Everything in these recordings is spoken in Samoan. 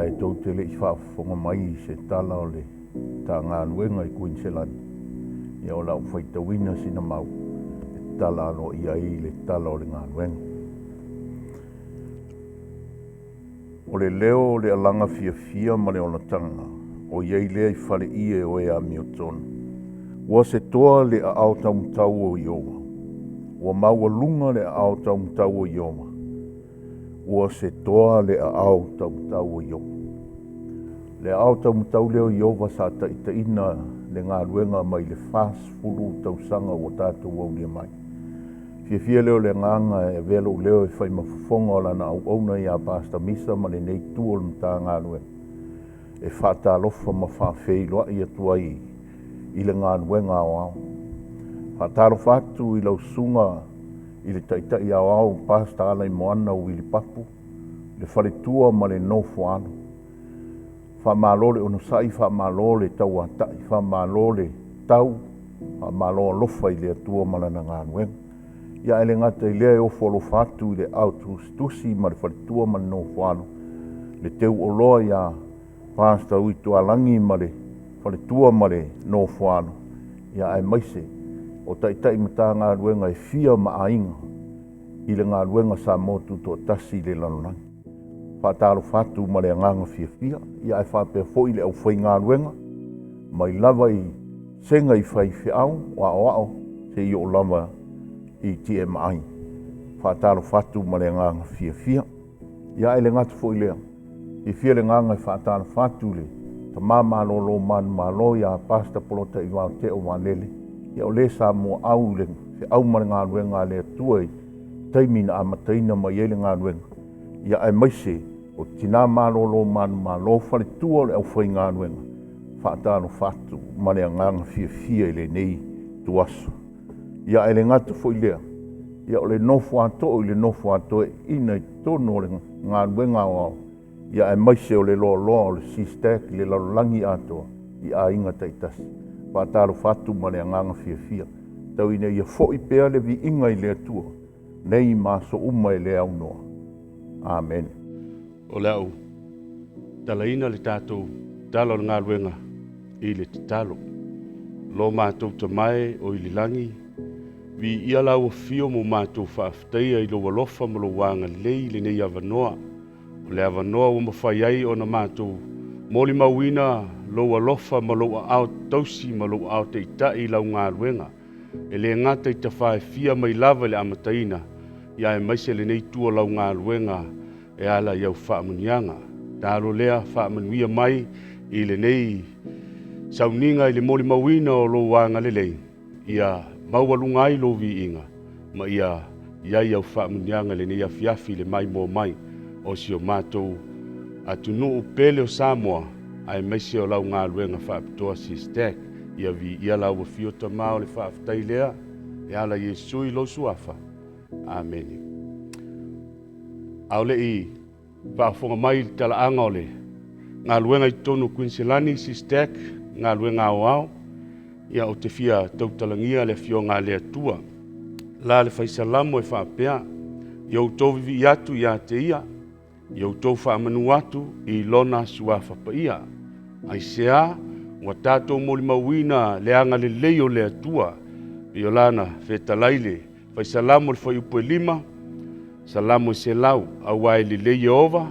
Ae tou te le i faafofoga mai i se tala o le Matagaluega i Kuiniselani, ia o le a ou faitauina sina mau e tatala aloaia ai le tala o le galuega. O le leo o le alaga fiafia ma le olataga o i ai lea i faleie o e amiotonu. Ua setoa le aao taumatau o Ieova, ua maualuga le aao taumatau o Ieova, ua setoa le aao taumatau o Ieova. Le aao taumatau lea o Ieova sa taitaiina le galuega mai le 40 tausaga ua tatou aulia mai. Fiafia lea o le agaga e avea lou leo e fai ma fofoga o lana auauna ia Pastor Misa ma lenei itu o le Matagaluega e faatalofa ma faafeiloai atu ai i le galuega aoao. Faatalofa atu i lau susuga i le Taitai Aoao Pastor Alaimoana Uili Papu, le faletua ma le nofo a alo. Faamalo le onosai, faamalo le tauatai, faamalo le tau, faamalo alofa i le Atua ma Lana galuega. Ia ae le gata i lea e ofo alofa atu i le aao tusitusi ma le faletua ma le nofo a alo, le teuoloa ia Pastor Uitualagi ma le faletua ma le nofo a alo, ia aemaise o Taitai Matagaluega e fia ma aiga i le galuega Samoa Tutoatasi i le lalolagi. Faatalofa atu ma le agaga fiafia, ia ae faapea foi le aufaigaluega mai lava i sega i faifeau o aoao seia oo lava i TMI. Faatalofa atu ma le agaga fiafia. Ia ae le gata foi i lea, fiafia le agaga e faatalofa atu i le tama malolo manumalo ia Pastor Polataivao Teo Valele, ia o le sa muaau i le feau ma le galuega a le Atua i taimi na amataina mai ai le galuega, ia aemaise o tina malolo manumalo, faletua o le aufaigaluega. Faatalofa atu ma le agaga fiafia i lenei ituaso. Ia ae le gata foi i lea, ia o le nofo a too i le nofo a toeaiina i totonu o le galuega aoao, ia aemaise o le loaloa o le SISTAC i le lalolagi atoa i aiga taitasi. Faatalofa atu ma le agaga fiafia. Tau ina ia foi pea le viiga i le Atua nei ma aso uma e le aunoa. Amene. O le a ou talaina le tatou tala o le galuega i le tatalo. Lo matou Tama e o i le lagi, viia lau afio ma o matou faafetaia i lou alofa ma lou agalelei i lenei avanoa. O le avanoa ua mafai ai ona matou molimauina lou alofa ma lou aao tausi ma lou aao taitai i lau galuega. E le gata i tafa e fia mai lava i le amataina, ia aemaise lenei itu o lau galuega e ala i au faamanuiaga. Talo lea faamanuia mai i lenei sauniga i le molimauina o lou agalelei, ia maualuga ai lou viiga, ma ia i ai au faamanuiaga i lenei afiafi i le maimoa mai o si o matou atunuu pele o Samoa, aemaise o lau galuega faapitoa SISTAC. Ia viia lau afio Tama o le faafetai lea e ala i Iesu i lou suafa. Amene. A o le i faafofoga mai i le talaaga o le galuega i totonu o Kuiniselani, SISTAC, galuega aoao, ia ou te fia tautalagia le afioga a le Atua. La le fai Salamo e faapea, ia outou vivii atu ia te ia, ia outou faamanu atu i lona suafa paia. Aisea ua tatou molimauina le agalelei o le Atua, pei o lana fetalai le fai Salamo i le fuaiupu e 5, Salamo e 100, aua e lelei Ieova,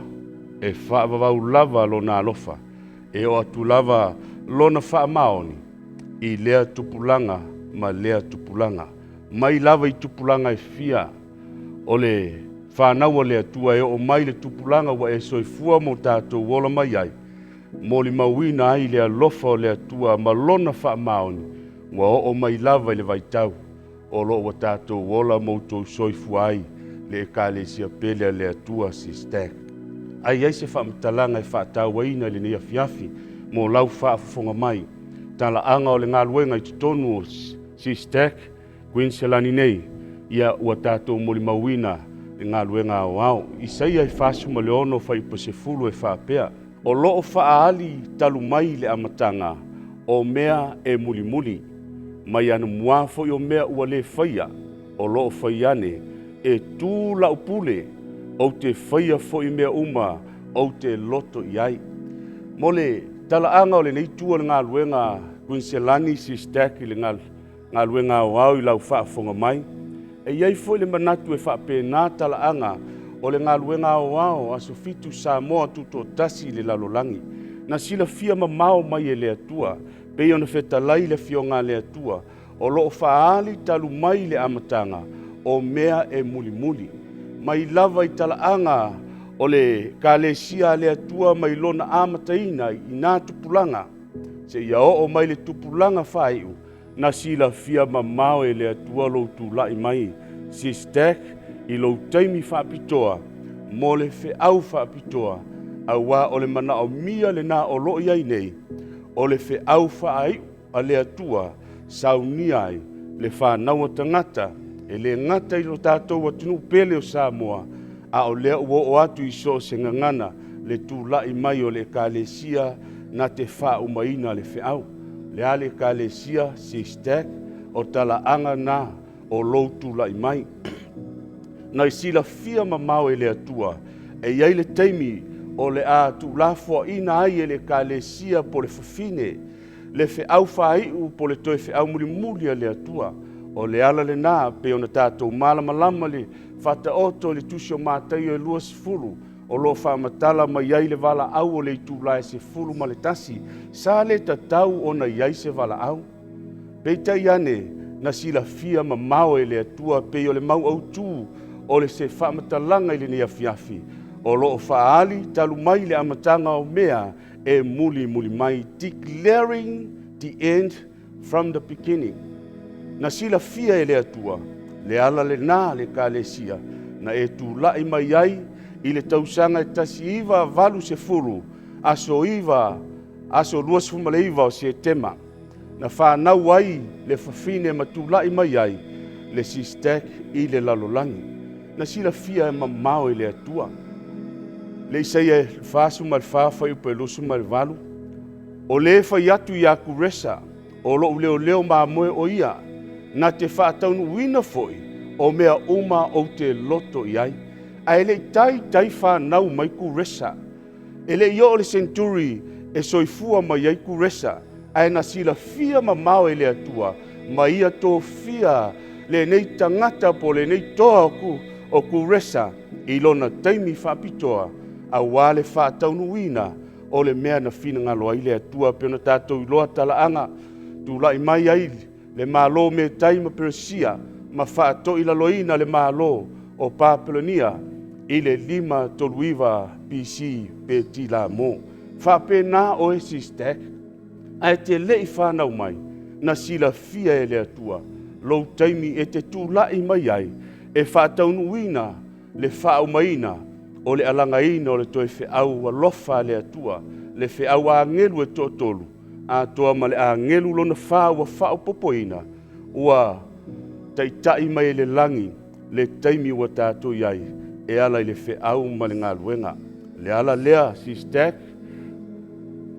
e faavavau lava lona alofa, e oo atu lava lona faamaoni i lea tupulaga ma lea tupulaga. Mai lava i tupulaga e fia o le fanau a le Atua e oo mai le tupulaga ua e soifua ma o tatou ola mai ai, molimauina ai le alofa o le Atua ma lona faamaoni ua oo mai lava i le vaitau o lo o ua tatou ola ma outou soifua ai le Ekalesia pele a le Atua SISTAC. Ai ai se faamatalaga e faatauaina i lenei afiafi mo lau faafofoga mai. Talaaga o le galuega i totonu o SISTAC, Kuiniselani nei, ia ua tatou molimauina le galuega aoao. Isaia e 46 fuaiupu e 10 e faapea, o lo o faaali talu mai le amataga o mea e mulimuli, mai anamua foi o mea ua le faia, o lo o fai ane, e tu lau pule, ou te faia foi mea uma ou te loto i ai. Mo le talaaga o lenei itu o le galuega Kuiniselani Sistach i le galuega aoao i lau faafofoga mai, e i ai foi le manatu e faapena talaaga o le galuega aoao Aso Fitu Samoa Tutoatasi i le lalolagi. Na silafia mamao mai e le Atua, pei ona fetalai le Afioga a le Atua, o lo o faaali talu mai le amataga o mea e mulimuli. Mai lava i talaaga o le Ekalesia a le Atua mai lona amataina i na tupulaga, seia oo mai le tupulaga faaiu, na silafia mamao e le Atua lou tulai mai Sistach i lou taimi faapitoa mo le feau faapitoa, auā o le manaomia lena o lo o i ai nei, o le feau faaiu a le Atua saunia ai le fanau a tagata, e le gata i lo tatou atunuu pele o Samoa, a o lea ua oo atu i so o se gagana le tulai mai o le Ekalesia na te faaumaina le feau. Le a le Ekalesia Sistach? O talaaga na o lou tulai mai. Na silafia mamao e le Atua, e i ai le taimi o le a tuulafoaina ai e le Ekalesia po le fafine, le feau faaiu po le toe feau mulimuli a le Atua. O le ala lena pei ona tatou malamalama le Faataoto i le tusi o Mataio e 20, o lo o faamatala mai ai le valaau o le itula e 11, sa le tatau ona i ai se valaau. Peitai ane, na silafia mamao e le Atua pei o le mau autu o le se faamatalaga i lenei afiafi, o lo o faaali talu mai le amataga o mea e mulimuli mai, declaring the end from the beginning. Na silafia e le Atua le ala lena le Ekalesia na e tulai mai ai i le tausaga e 1980, aso 9, aso 29 o Setema, na fanau ai le fafine ma tulai mai ai le Sistach i le lalolagi. Na silafia e mamao e le Atua. Le Isaia 44 fuaiupu e 28, o le fai atu ia Kuresa, o lou leoleo mamoe o ia, na te faataunuuina foi o mea uma ou te loto i ai. Ae le i taitai fanau mai Kuresa, e le i oo le senturi e soifua mai ai Kuresa, ae na silafia mamao e le Atua ma ia tofia lenei tagata po lenei toa o Kuresa i lona taimi faapitoa, auā le faataunuuina o le mea na finagalo ai le Atua. Pei ona tatou iloa talaaga, tulai mai ai le Malo Metai ma Peresia ma faatoilaloina le Malo o Papelonia i le 539 BC pe Tilamo. Faapena oe Sistach, ae te le i fanau mai, na silafia e le Atua lou taimi e te tulai mai ai e faataunuuina le faaumaina o le alagaina o le toe feau alofa a le Atua, le feau agelu e toatolu, atoa ma le agelu lona fa ua faaopoopoina, ua taitai mai e le lagi le taimi ua tatou i ai e ala i le feau ma le galuega. Le ala lea, Sistach,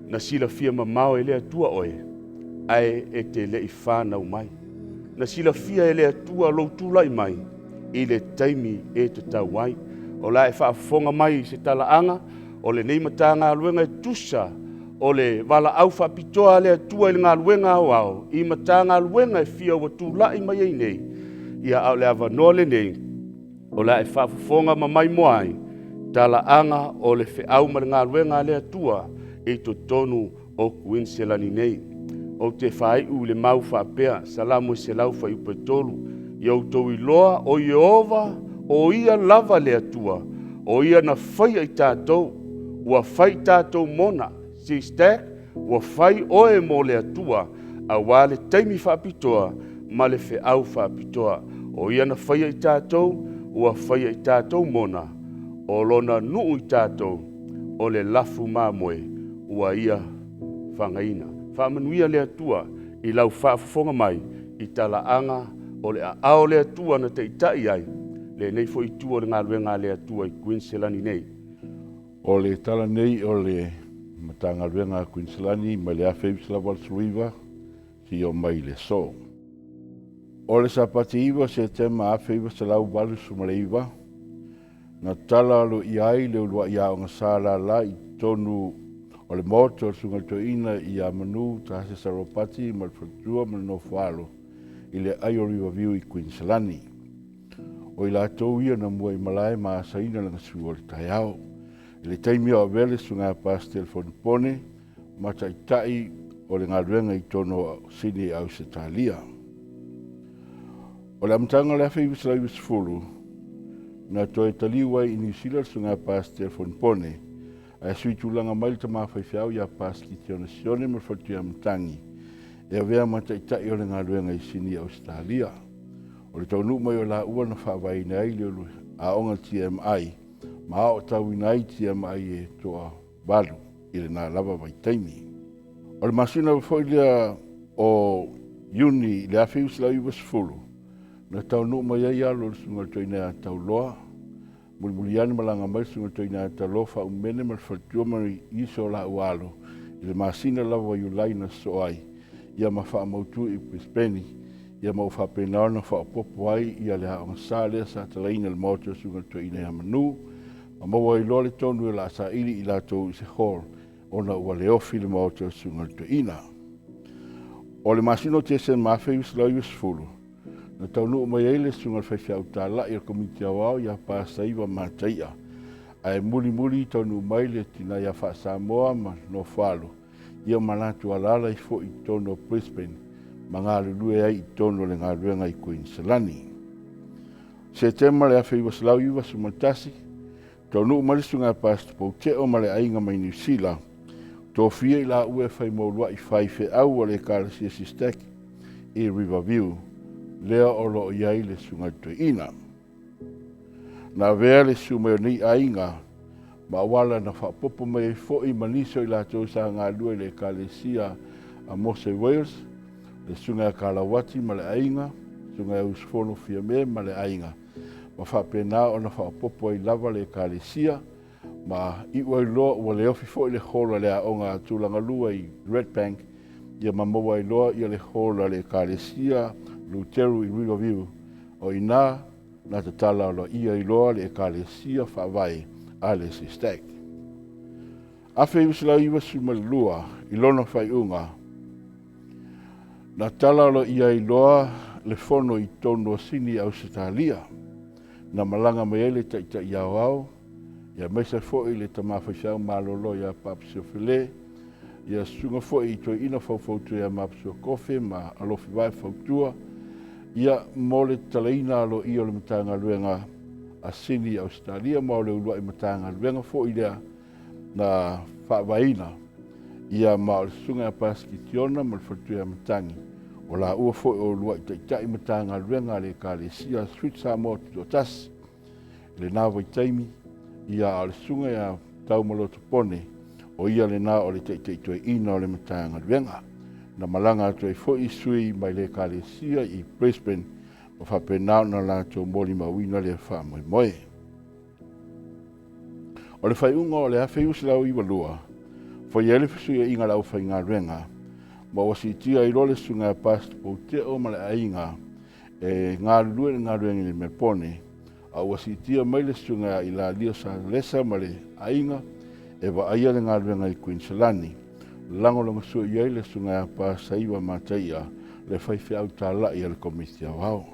na silafia mamao e le Atua oe, ae e te le i fanau mai. Na silafia e le Atua lou tulai mai i le taimi e tatau ai. O la e faafofoga mai i se talaaga o lenei Matagaluega e tusa o le valaau faapitoa a le Atua i le galuega aoao i Matagaluega e fia ua tulai mai ai nei, ia a o le avanoa lenei, o la e faafofoga ma maimoa ai talaaga o le feau ma le galuega a le Atua i totonu o Kuiniselani nei. Ou te faaiu i le mau faapea, Salamo e 100 fuaiupu e 3, ia outou iloa o Ieova, o ia lava le Atua, o ia na faia i tatou, ua fai i tatou mona, Sistach, ua fai oe mo le Atua, auā le taimi faapitoa ma le feau faapitoa. O ia na faia i tatou, ua faia i tatou mona, o lona nuu i tatou, o le lafu mamoe ua ia fagaina. Faamanuia le Atua i lau faafofoga mai i talaaga o le aao o le Atua na taitai ai lenei foi itu o le galuega a le Atua i Kuiniselani nei. O le tala nei o le Matagaluega a Kuiniselani mai le 1989 seia oo mai i le aso. O le Sapati 9 o Setema 1989, Na tala aloaia ai le uluai aoga SLL i totonu o le Maota o le Susuga i le Toeaina ia Manu Tahasesa Ropati ma le faletua ma le nofoaalo i le aai o Riverview i Kuiniselani. O i latou ia na muaimalae ma asaina le gasu o le taeao. I le taimi o avea le Susuga ia Pasitele Fonipone ma taitai o le galuega i totonu o Sini Ausetalia. O le amataga o le 1990, na toe taliu ai i Niu Sila le Susuga ia Pasitele Fonipone, ae sui tulaga mai le tama faifeau ia Pasikitiona Sione ma le faletua ia Matagi e avea ma taitai o le galuega i Sini Ausetalia. O le taunuu mai o laua na faavaeina ai le aoga TMI ma aotauina ai TMI e toavalu i lena lava vaitaimi. O le masina foi lea o Iuni i le 1990, na taunuu mai ai alo o le Susuga i le Toeaina ia Tauloa, mulimuli ane malaga mai le Susuga i le Toeaina ia Tauloa Faaumene ma le faletua ma nisi o laua alo i le masina lava o Iulai na sosoo ai, ia ma faamautu i Brisbane, ia ma ua faapena ona faaopoopo ai ia le aoga sa lea sa talaina i le maota o le Susuga i le Toeaina ia Manu, ma maua ai loa le tonu o le a saili i latou i se hall ona ua le ofi le maota o le Susuga i le Toeaina. O le masina o Tesema 1990, na taunuu mai ai le Susuga i le Faifeau Talai o le Komiti Aoao ia Pasaiva Mataia, ae mulimuli taunuu mai le tina ia Faasamoa ma Nofoalo, ia ma latou alaala ai foi i totonu o Brisbane ma galulue ai i totonu o le galuega i Kuiniselani. Setema le 1991, taunuu mai le Susuga ia Pastor Pouteo ma le aiga mai Niu Sila, tofia i laua e fai mauluai faifeau a le Ekalesia Sistek i Riverview, lea o lo o i ai le Susuga i le Toeaina. Na avea le susu mai o nei aiga ma auala na faaopoopo mai ai foi ma nisi o i latou sa galulue i le Ekalesia a Mose Wales, le Susuga ia Kalauati ma le aiga, Susuga ia Usufono Fiame ma le aiga, ma faapena ona faaopoopo ai lava le Ekalesia, ma iu ai loa ua le ofi foi le hall a le aoga a Tulagalua i Red Bank, ia ma maua ai loa ia le hall a le Ekalesia Luteru i Riverview. O i ina na tatala aloaia ai loa le Ekalesia Faavae a le Sistek. 1992 i lona faaiuga, na tala aloaia ai loa le fono i totonu o Sini i Ausetalia, na malaga mai ai le Taitai Aoao, aemaise foi le tama faifeau malolo ia Papa Siofele, ia susuga foi i toeaina faufautua ia Mapusua Kofe ma Alofi Vae Fautua, ia mo le tatalaina aloaia o le Matagaluega a Sini i Ausetalia, ma o le uluai Matagaluega foi lea na faavaeina, ia ma o le susuga ia Pasikitiona ma le faletua ia Matagi, o laua foi o uluai taitai Matagaluega a le Ekalesia Sweet Samoa Tutoatasi i lena vaitaimi, ia a o le susuga ia Taumaloto Pone, o ia lena o le taitai toeaina o le Matagaluega. Na malaga atu ai foi sui mai le Ekalesia i Brisbane ma faapena ona latou molimauina lea faamoemoe. O le faaiuga o le 1992, faia ai le fesuiaiga a le aufaigaluega ma ua siitia ai loa le susuga ia Pastor Pouteo ma le aiga e galulue i le galuega i le Melbourne, a ua siitia mai le susuga ia Ilalia Salesa ma le aiga e vaaia le galuega i Kuiniselani. Lagolagosua i ai le susuga ia Pasaiva Mataia, le faifeau talai a le Komiti Aoao.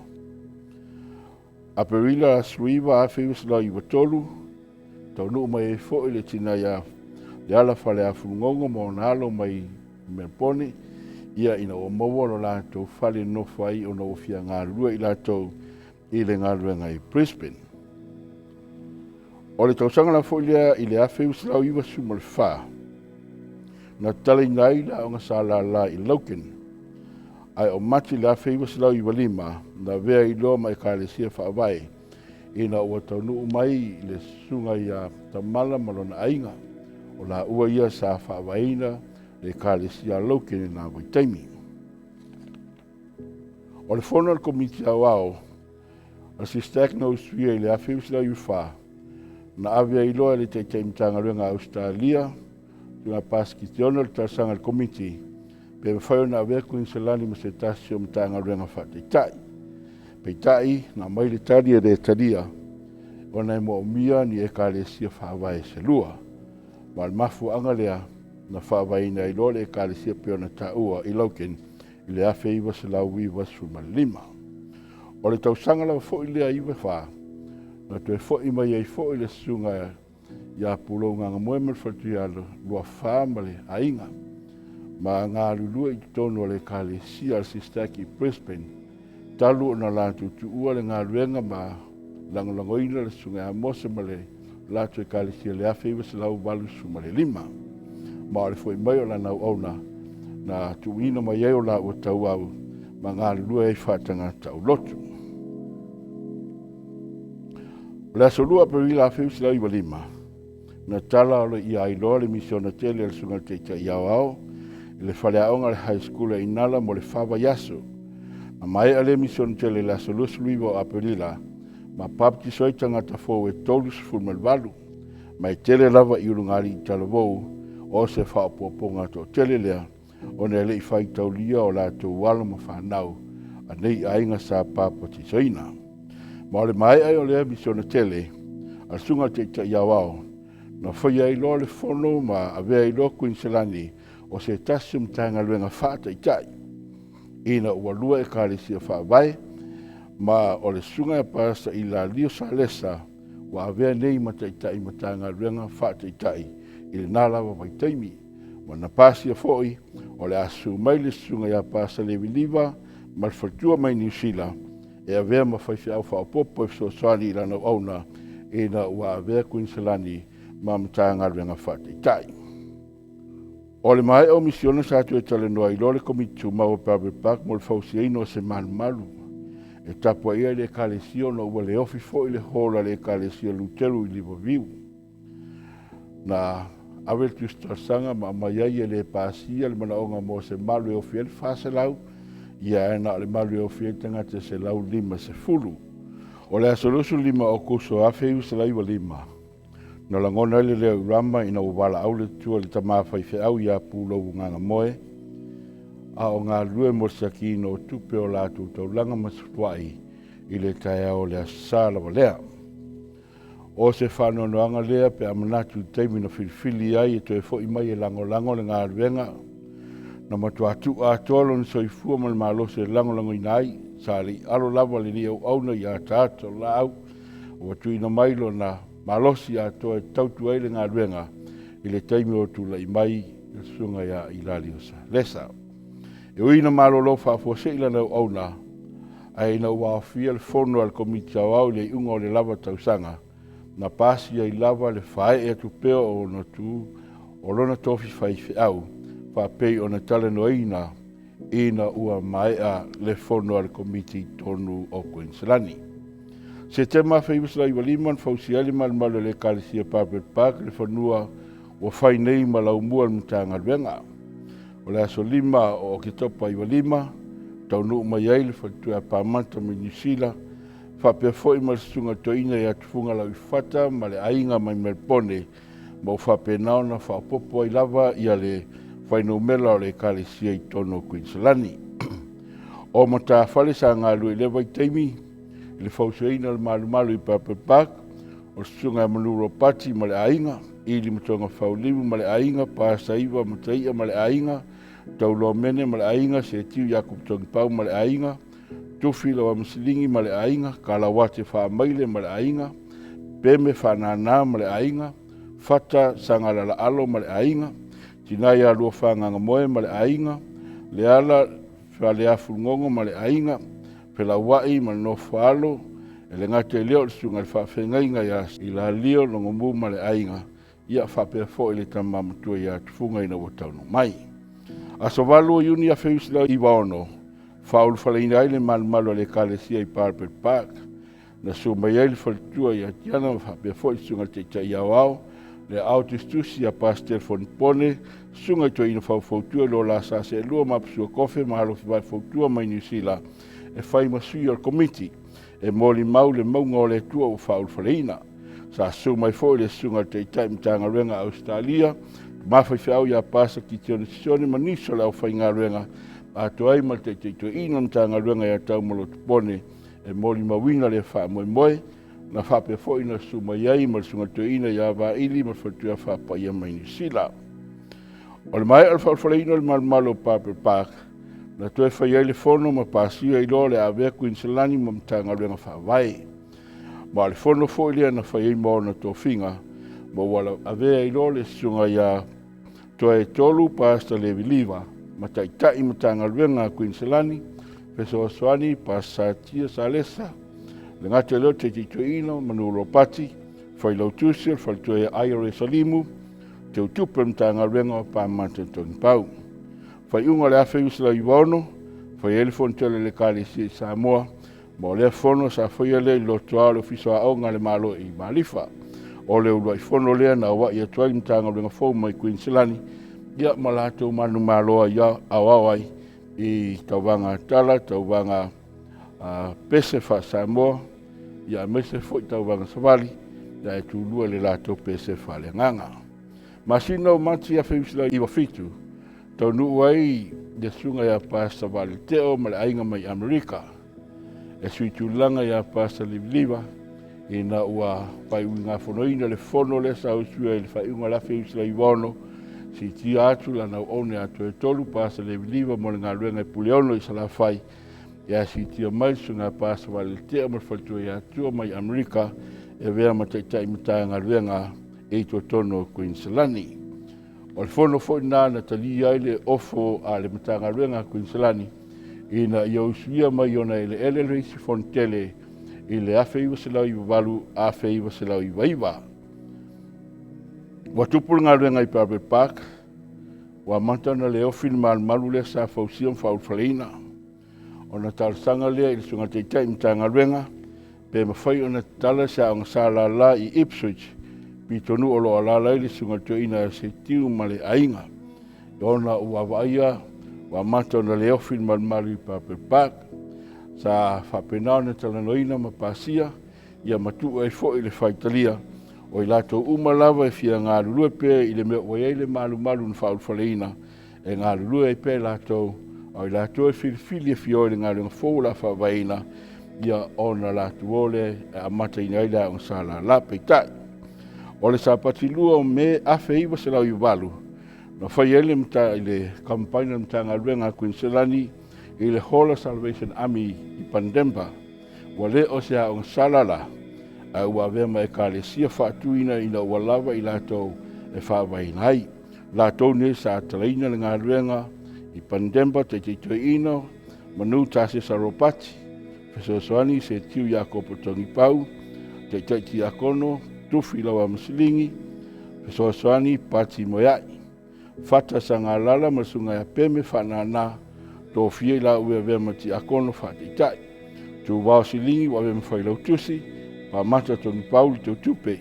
Aperila 19, 1993, taunuu mai ai foi le tina ia Leala Faleafulugogo ma ona alo mai Melbourne, ia ina ua maua lo latou fale nofo ai ona ua fia galulue i latou i le galuega i Brisbane. O le tausaga la foi lea i le 1994, na tatalaina ai le aoga SLL i Logan, ae o Mati le 1995 na avea ai loa ma Ekalesia Faavae ina ua taunuu mai le susuga ia Tamala ma lona aiga, o laua ia sa faavaeina le Ekalesia a Logan i lena vaitaimi. O le fono a le Komiti Aoao a Sistek na usuia i le 1994, na ave ai loa e le Taitai Matagaluega a Ausetalia, Susuga Pasikitiona, le talosaga i le Komiti pe mafai ona avea Kuiniselani ma se tasi o Matagaluega faataitai. Peitai, na aumai le tali e le talia. ona e moomia ni ekalesia faavae se lua. Ma o le mafuaaga lea na faavaeina ai loa le ekalesia pei ona taua i Logan i le 1995. O le tausaga lava foi lea 94 na toe fo'i mai ai foi le susuga ia Pulou Gagamoe ma le faletua ia Luafa ma le aiga ma galulue i totonu o le ekalesia a le Sistaki i Brisbane talu ona latou tuua le galuega ma lagolagoina le susuga ia Mose ma le latou ekalesia i le 1985. Ma o le fo'i mai o lana auauna na tuuina mai ai o laua tauau ma galulue ai faatagata taulotu. O le aso 2 Aperila 1995, na tala aloaia ai loa le misiona tele a le Susuga i le Taitai Aoao i le faleaoga a le High School a Inala mo le fa vaiaso. Na maea lea misiona tele i le aso 29 o Aperila ma baptiso ai tagata fou e 38, ma e tele lava i ulugalii talavou o se faaopoopoga toatele lea ona e le i faitaulia o latou alo ma fanau a nei aiga sa papatisoina. Ma o le maea ai o lea misiona tele a le Susuga i le Taitai Aoao, na faia ai loa le fono ma avea ai loa Kuiniselani o se tasi o Matagaluega faataitai ina ua lua ekalesia faavae, ma o le Susuga ia Pasa Ilalio Salesa ua avea nei ma Taitai Matagaluega faataitai i lena lava vaitaimi. Ma na pasia foi o le a susu mai le Susuga ia Pasa Levi Liva ma le faletua mai Niu Sila e avea ma faifeau faaopoopo e fesoasoani i lana auauna ina ua avea Kuiniselani ma Matagaluega faataitai. O le maea o misiona sa toe talanoa ai loa le Komiti Tumau o Barbet Park mo le fausiaina o se malumalu e tapuaia ai le ekalesia ona ua le ofi foi le hall a le ekalesia Luteru i Liverview. Na ave le tusi talosaga ma aumai ai e le pasia le manaoga mo se malu e ofi ai le 400, ia ae na o le malu e ofi ai tagata e 150. O le aso 25 o Aokuso 1995, na lagona ai le leo i Rama ina ua valaau le Atua i le tama faifeau ia Pulou Gagamoe, a o galulue mo le siakiina o tupe o latou taulaga ma sefuluai i le taeao o le Aso Sa lava lea. O se faanoanoaga lea pe a manatu i le taimi na filifili ai e toe fo'i mai e lagolago le galuega. Na matua tuu atoa lona soifua ma le malosi e lagolagoina ai. Sa le i alo lava lenei auauna i ataata o laau ua tuuina mai lona malosi atoa e tautua ai le galuega i le taimi o tulai mai le susuga ia Ilalio Salesa. E ui ina malolo faafuasei lana auauna, ae ina ua aofia le fono a le Komiti Aoao i le iuga o le lava tausaga, na pasi ai lava le faaee atu pea o ona tu o lona tofi faifeau faapei ona talanoaina ina ua maea le fono a le Komiti i totonu o Kuiniselani. Setema 1995 na fausia ai le malumalu a le Ekalesia Barbet Park i le fanua ua fai nei ma laumua o le Matagaluega. O le aso 5 o Oketopa 95, taunuu mai ai le faletua ia Pamata mai Niu Sila, faapea foi ma le susuga toeaina ia Tufuga Lauifata ma le aiga mai Melebone, ma ua faapena ona faaopoopo ai lava ia le fuainumera o le ekalesia i totonu o Kuiniselani. O matafale sa galulue i lea vaitaimi i le fausiaina o le malumalu i Purple Park, o le susuga ia Manu Ropati ma le aiga, Ili Matoga Faulimu ma le aiga, Pasaiva Mataia ma le aiga, Tauloa Mene ma le aiga, Setiu Iakopo Togipau ma le aiga, Tufi Lauamasiligi ma le aiga, Kalauate Faamaile ma le aiga, Peme Faanana ma le aiga, Fata Sagalala'alo ma le aiga, Tina ia Luafagagamoe ma le aiga, Leala Faleafulugogo ma le aiga, Felauai ma le Nofoalo, e le gata i lea o le susuga i le faafeagaiga ia Ilalio Logomu ma le aiga, ia faapea foi le tama matua ia Tufuga ina ua taunuu mai. Aso 8 o Iuni 1996, faaulufaleina ai le malumalu a le Ekalesia i Palpet Park. Na susu mai ai le faletua ia Tiana ma faapea foi le susuga i le Taitai Aoao, le aao tusitusi ia Pasitele Fonipone, susuga i toeaina faufautua i lo la sa seelua ma Apasua Kofe ma Alofi Vae Fautua mai Niu Sila e fai ma sui o le Komiti e molimau le mauga o le Atua ua faaulufaleina. Sa susu mai foi le susuga i le Taitai Matagaluega a Ausetalia, Tama Faifeau ia Pasa Kitione Sisione ma nisi o le aufaigaluega, atoa ai ma le Taitai Toeaina o le Matagaluega ia Taumaloto Pone e molimauina le faamoemoe. Na faapea foi na susu mai ai ma le Susuga i le Toeaina ia Vaili ma le Faletua ia Faapaia mai Niu Sila. O le maea o le faaulufaleina o le malumalu o Barbara Park, na toe fai ai le fono ma pasia ai loa le avea Kuiniselani ma Matagaluega Faavae. Ma o le fono foi lea na fai ai ma ona tofiga, ma ua avea ai loa le Susuga ia Toaetolu Pastor Levi Liva ma Taitai Matagaluega a Kuiniselani, Fesoasoani Pastor Satia Salesa, le gata i lea o le Taitai Toeaina Manu Ropati, Failautusi o le Faletua ia Ira Salimu, Teutupe o le Matagaluega o Pamata Togipau. Faaiuga o le 1996, fai ai le fono tele a le Ekalesia i Samoa, ma o lea fono sa faia lea i le lotoa o le Ofisa o Aoga a le Malo i Malifa. O le uluai fono lea na auai atu ai le Matagaluega fou mai Kuiniselani, ia ma latou manumalo ai aoao ai i tauvaga tala, tauvaga pese faa-Samoa, ia aemaise foi tauvaga savali, ia e tulua i le latou pese faaleagaga. Masina o Mati 1997, taunuu ai le susuga ia Pastor Valeleteo ma le aiga mai Amerika, e sui tulaga ia Pastor Liviliva, ina ua faaiugafonoina le fono lea sa usuia i le faaiuga o le 1996, siitia atu lana auauna ia Toetolu Pastor Liviliva mo le galuega i Puleono i Salafai, ia siitia mai le susuga ia Pastor Valeleteo ma le faletua ia Tua mai Amerika, e avea ma taitai Matagaluega i totonu o Kuiniselani. O le fono foi lena na talia ai le ofo a le Matagaluega a Kuiniselani ina ia usuia mai ona eleele le isi fono tele i le 1998 1999. Ua tupu le galuega i Barbet Park, ua amata ona le ofi le malumalu lea sa fausia ma faaulufaleina. Ona talosaga lea i le Susuga Taitai Matagaluega pe mafai ona tatala se aoga salala i Ipswich, pitonuu o lo o alaala ai le Susuga Toeaina Setiu ma le aiga, ona ua vaaia ua amata ona le ofi le malumalu i Barbet Park. Sa faapena ona talanoaina ma pasia ia matuu ai foi le faitalia o i latou uma lava e fia galulue pea i le mea ua i ai le malumalu na faaulufaleina, e galulue ai pea i latou, a o i latou e filifili e fia o i le galuega fou o le a faavaeina, ia ona latou o lea e amataina ai le aoga salala. Peitai, o le Sapati 2 o Me 1998, na fai ai le mata i le kampaina a le Matagaluega a Kuiniselani i le Hall of Salvation Army i Pandemba. Ua le o se aoga salala, ae ua avea ma ekalesia faatuina ina ua lava i latou e faavaeina ai. Latou nei sa talaina le galuega i Pandemba, Taitai Toeaina Manu Tasesa Ropati, Fesoasoani Setiu Iakopo Togipau, Taitai Tiakono Tufi Laua Masilingi, Fesoasoani Pati Moeai, Fata Sagalala ma le Susuga ia Peme Faanana, tofia i lau avea ma tiakono faataitai. Tuvao Silingi ua avea ma failautusi, Pamata Togipau le teutupe,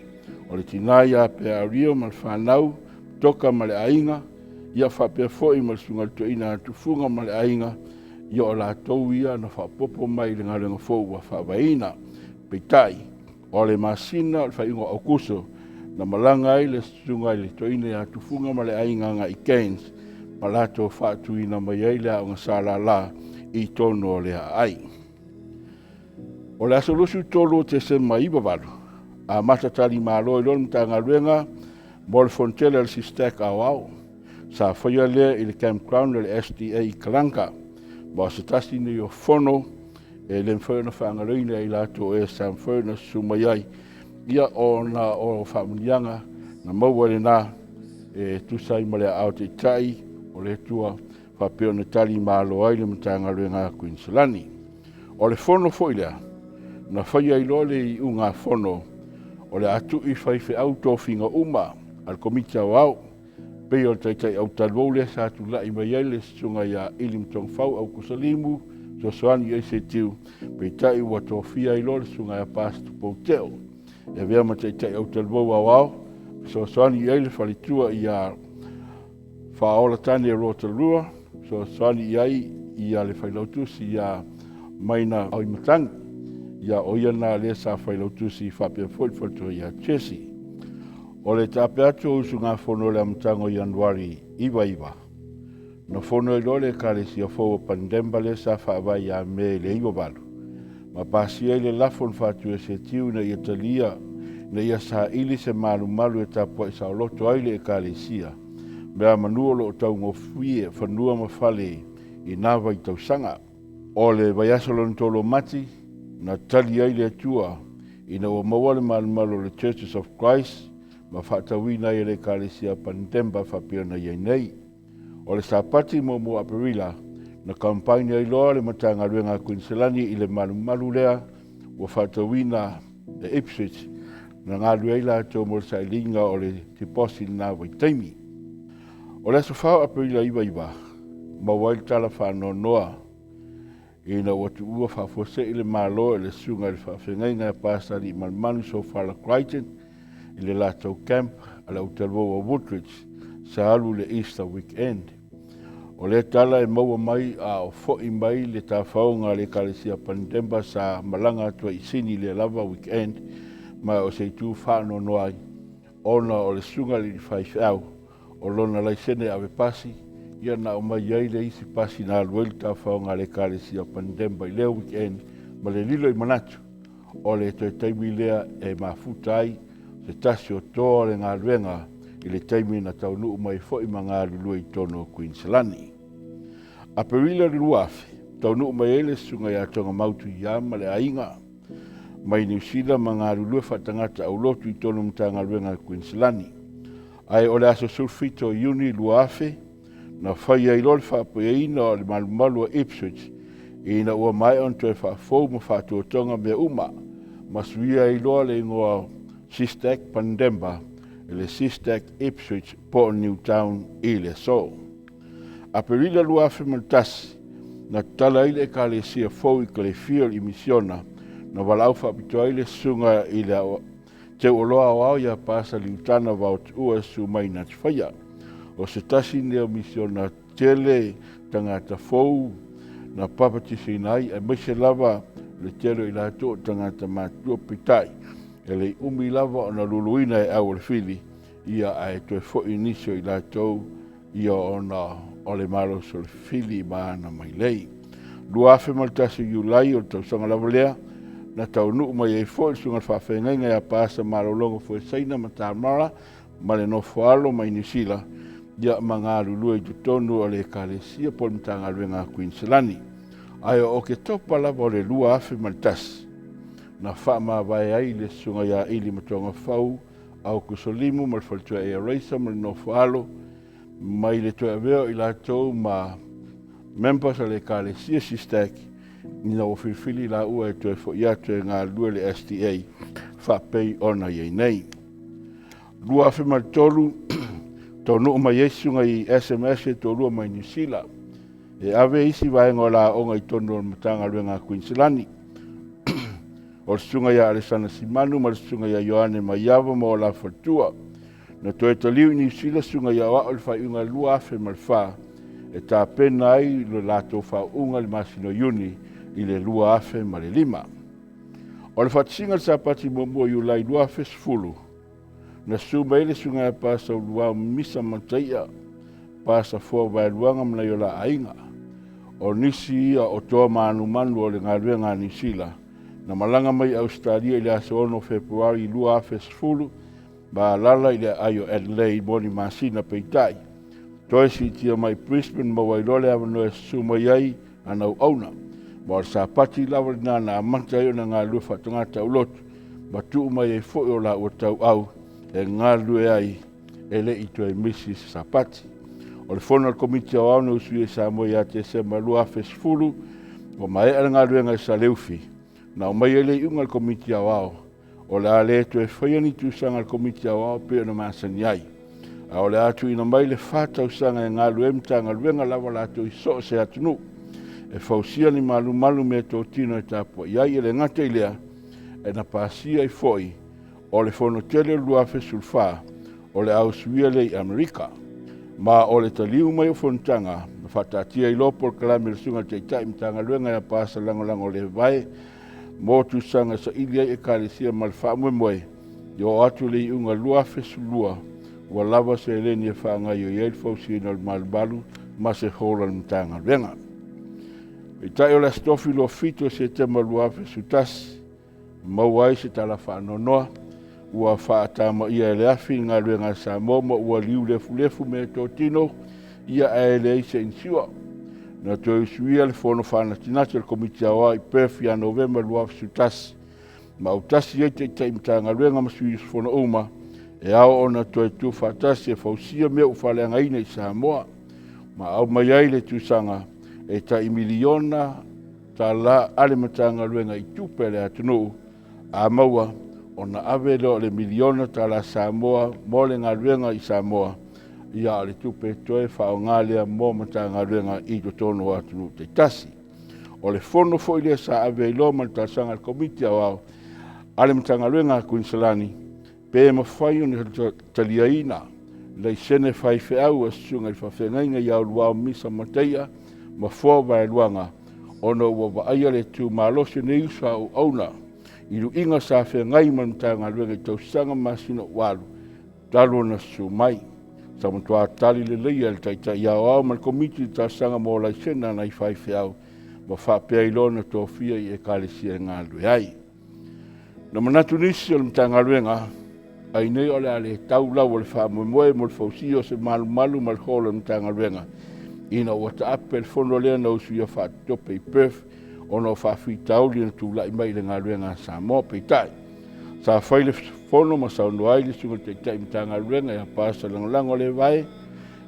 o le tina ia Pea Rio ma le fanau, Toka ma le aiga, ia faapea foi ma le Susuga i le Toeaina Tufuga ma le aiga, ia o latou ia na faapopo mai i le galuega fou ua faavaeina. Peitai, o le masina o le faaiuga o Aukuso, na malaga ai le Susuga i le Toeaina ia Tufuga ma le aiga agai i Cairns, ma latou faatuina mai ai le aoga salala i totonu o le aai. O le aso 23 o Tesema 98, amata talimalo ai loa le Matagaluega mo le fono tele a le SISTAC aoao. Sa faia lea i le campground o le SDA i Kalanka, ma o se tasi nei o fono e le mafai ona faagaloina e i latou e sa mafai ona susu mai ai, ia ona o faamuniaga na maua lena e tusa ai ma le aao taitai o le Atua faapea ona tali malo ai le Matagaluega a Kuiniselani. O le fono foi lea na faia ai loa le iuga fono o le a tui faifeau tofiga uma a le Komiti Aoao, pei o le Taitai Autaluou lea sa tulai mai ai le Susuga ia Ili Matogafau Aukusalimu Fesoasoani i ai Setiu, peitai ua tofia ai loa le Susuga ia Pastor Pouteo e avea ma Taitai Autaluou Aoao, fesoasoani i ai le faletua ia Faaola Tane Rotorua, fesoasoani i ai ia le failautusi ia Maina Auimatagi, ia o ia na lea sa failautusi faapea foi le faletua ia Jesse. O le tape atu o usugafono o le amataga o Ianuari 99, na fono ai loa le Ekalesia fou o Pandemba lea sa faavae ia Me i le 98, Ma pasia ai le lafo na faatu e Setiu ina ia talia ina ia saili se malumalu e tapuai saoloto ai le Ekalesia meamanu o lo o taugofie fanua ma fale i na vaitausaga. O le vaiaso lona tolu o Mati, na tali ai le Atua ina ua maua le malumalu o le Churches of Christ ma faatauina ai e le Ekalesia Pandemba faapea ona i ai nei. O le Sapati muamua o Aperila, na kampaini ai loa le Matagaluega a Kuiniselani i le malumalu lea ua faatauina e Ipswich na galulue ai latou mo le sailiga o le tiposi i lena vaitaimi. O le aso 4 o Aperila 99, maua ai le tala faanoanoa ina ua tuua faafuasei le Malo e le Susuga i le Faafeagaiga ia Pasa Aliimalemanu Sofala Crichton i le latou camp a le Autalua o Woodridge sa alu i le Easter weekend. O lea tala e maua mai a o fo'i mai le tafaoga a le Ekalesia Pandemba sa malaga atu ai i Sini i lea lava weekend, ma o se itu faanoanoa ai ona o le susuga i le alii faifeau o lona laisene ave pasi, ia na aumai ai le isi pasi na alu ai le tafaoga a le Ekalesia Pandemba i lea weekend ma le lilo i manatu o le toe taimi lea e mafuta ai se tasi o toa o le galuega i le taimi na taunuu mai foi ma galulue i totonu o Kuiniselani. Aperila le 2000, taunuu mai ai le susuga ia Togamautu Ia ma le aiga mai Niu Sila ma galulue faatagata aulotu i totonu o Matagaluega a Kuiniselani. Ae o le aso 17 o Iuni 2000, na fai ai loa le faapaeina o le malumalu o Ipswich ina ua maea ona toe faafou ma faatuatoga mea uma, ma suia ai loa le igoa o Sistac Pandemba i le Sistac Ipswich po o Newtown i le aso. Aperila 2001, na tatala ai le Ekalesia fou i Clayfield i Misiona, na valaau faapitoa ai le susuga i le Teuoloa aoao ia Pasa Liutana Vaotuua e susu mai i Natifaia. O se tasi lenei o misiona tele tagata fou na papatiseina ai, aemaise lava le tele o i latou o tagata matutua, peitai, e le i umi lava ona luluina e au o le fili, ia ae toe foi nisi o i latou ia ona o le malosi o le fili ma ana mailei. 2001 Iulai o le tausaga lava lea, na taunuu mai ai foi le susuga i le faafeagaiga ia Paasa Malologa Fuesaina ma Tamara ma le nofoalo mai Niu Sila, ia ma galulue i totonu o le Ekalesia po o le Matagaluega a Kuiniselani. Ae o Oketopa lava o le 2001, na faamavae ai le susuga ia Ili Matogafau Aukusolimu ma le faletua ia Raisa ma le nofoalo mai le toe avea o i latou ma members a le Ekalesia Sistac ina ua filifili laua e toe fo'i atu e galulue le SDA faapei ona i ai nei. 2003 taunuu mai ai susuga i SMS e toalua mai Niu Sila e ave isi vaega o la aoga i totonu o le Matagaluega a Kuiniselani. O le susuga ia Alesana Simanu ma le susuga ia Ioane Maiava ma o la faletua. Na toe taliu i Niu Sila susuga ia Aoao i le faaiuga e 2004 e tapena ai le latou faauuga i le masina o Iuni i le 2005. O le faatasiga i le Sapati muamua o Iulai 2010, na susu mai ai le susuga ia Pasa Uluao Misa Mataia, Pasa Foa Vaeluaga ma nai o la aiga. O nisi ia o toa manumanu o le galuega a Niu Sila, na malaga mai i Ausetalia i le aso 6 o Fepuari 2010 ma alaala i le aai o Adelaide mo ni masina peitai. Toe siitia mai i Brisbane maua ai loa le avanoa e susu mai ai ana auauna. Ma o le Sapati lava lena na amata ai ona galulue faatagata aulotu ma tuu mai ai foi o laua tauau e galulue ai e le i toe misi se Sapati. O le fono a le Komiti Aoao na usuia i Samoa ia Tesema 2010, ua maea le galuega i Saleufi, na aumai ai le iuga a le Komiti Aoao o le a le toe faia ni tusaga a le Komiti Aoao pei ona masani ai, a o le a tuuina mai le 4 tausaga e galulue ai Matagaluega lava latou i so o se atunuu e fausia ni malumalu meatotino e tapuai ai. E le gata i lea, e na pasia ai foi o le fono tele o le 2014 o le a usuia lea i Amerika. Ma o le taliu mai o fonotaga na faataatia ai loa polokalame a le Susuga i le Taitai Matagaluega ia Paasa Lagolago Levae mo tusaga e saili ai Ekalesia ma le faamoemoe i oo atu le iuga 2012 ua lava seleni e faagaoioi ai le fausiaina o le malumalu ma se hall a le Matagaluega. Peitai o le Aso Tofi 27 o Setema 2011, maua ai se tala faanoanoa ua faatamaia e le afi le galuega a Samoa ma ua liu lefulefu meatotino ia ae leai se insure. Na toe usuia le fono faanatinati a le Komiti Aoao i Perth ia Novema 2011 ma autasi ai Taitai Matagaluega ma sui usufono uma e ao ona toe tuufaatasi e fausia mea ua faaleagaina i Samoa ma aumai ai le tusaga e tai miliona tala a le Matagaluega i tupe a le atunuu a maua ona ave lea o le miliona tala Samoa mo le galuega i Samoa ia o le tupe toe faaaoga lea mo Matagaluega i totonu o atunuu taitasi. O le fono foi lea sa ave ai loa ma le talosaga a le Komiti Aoao a le Matagaluega a Kuiniselani pe mafai ona taliaina laisene faifeau a susuga i faafeagaiga ia Uluao Misa Mataia ma Foa Vaeluaga ona ua vaaia le tumalosi o nei uso a auauna i luiga sa feagai ma le Matagaluega i tausaga ma masina ua alu talu ona susu mai. Sa matua tali lelei e le Taitai Aoao ma le Komiti i le talosaga mo laisene a nai faifeau ma faapea ai loa ona tofia i Ekalesia e galulue ai. Na manatu nisi o le Matagaluega ai nei o le a le tau lau o le faamoemoe mo le fausia o se malumalu ma le hall o le Matagaluega ina ua taape le fono lea na usuia faatotope i Perth ona o faafitauli na tulai mai i le galuega a Samoa. Peitai, sa fai le fono ma saunoa ai le Susuga i le Taitai Matagaluega ia Pasa Lagolago Levae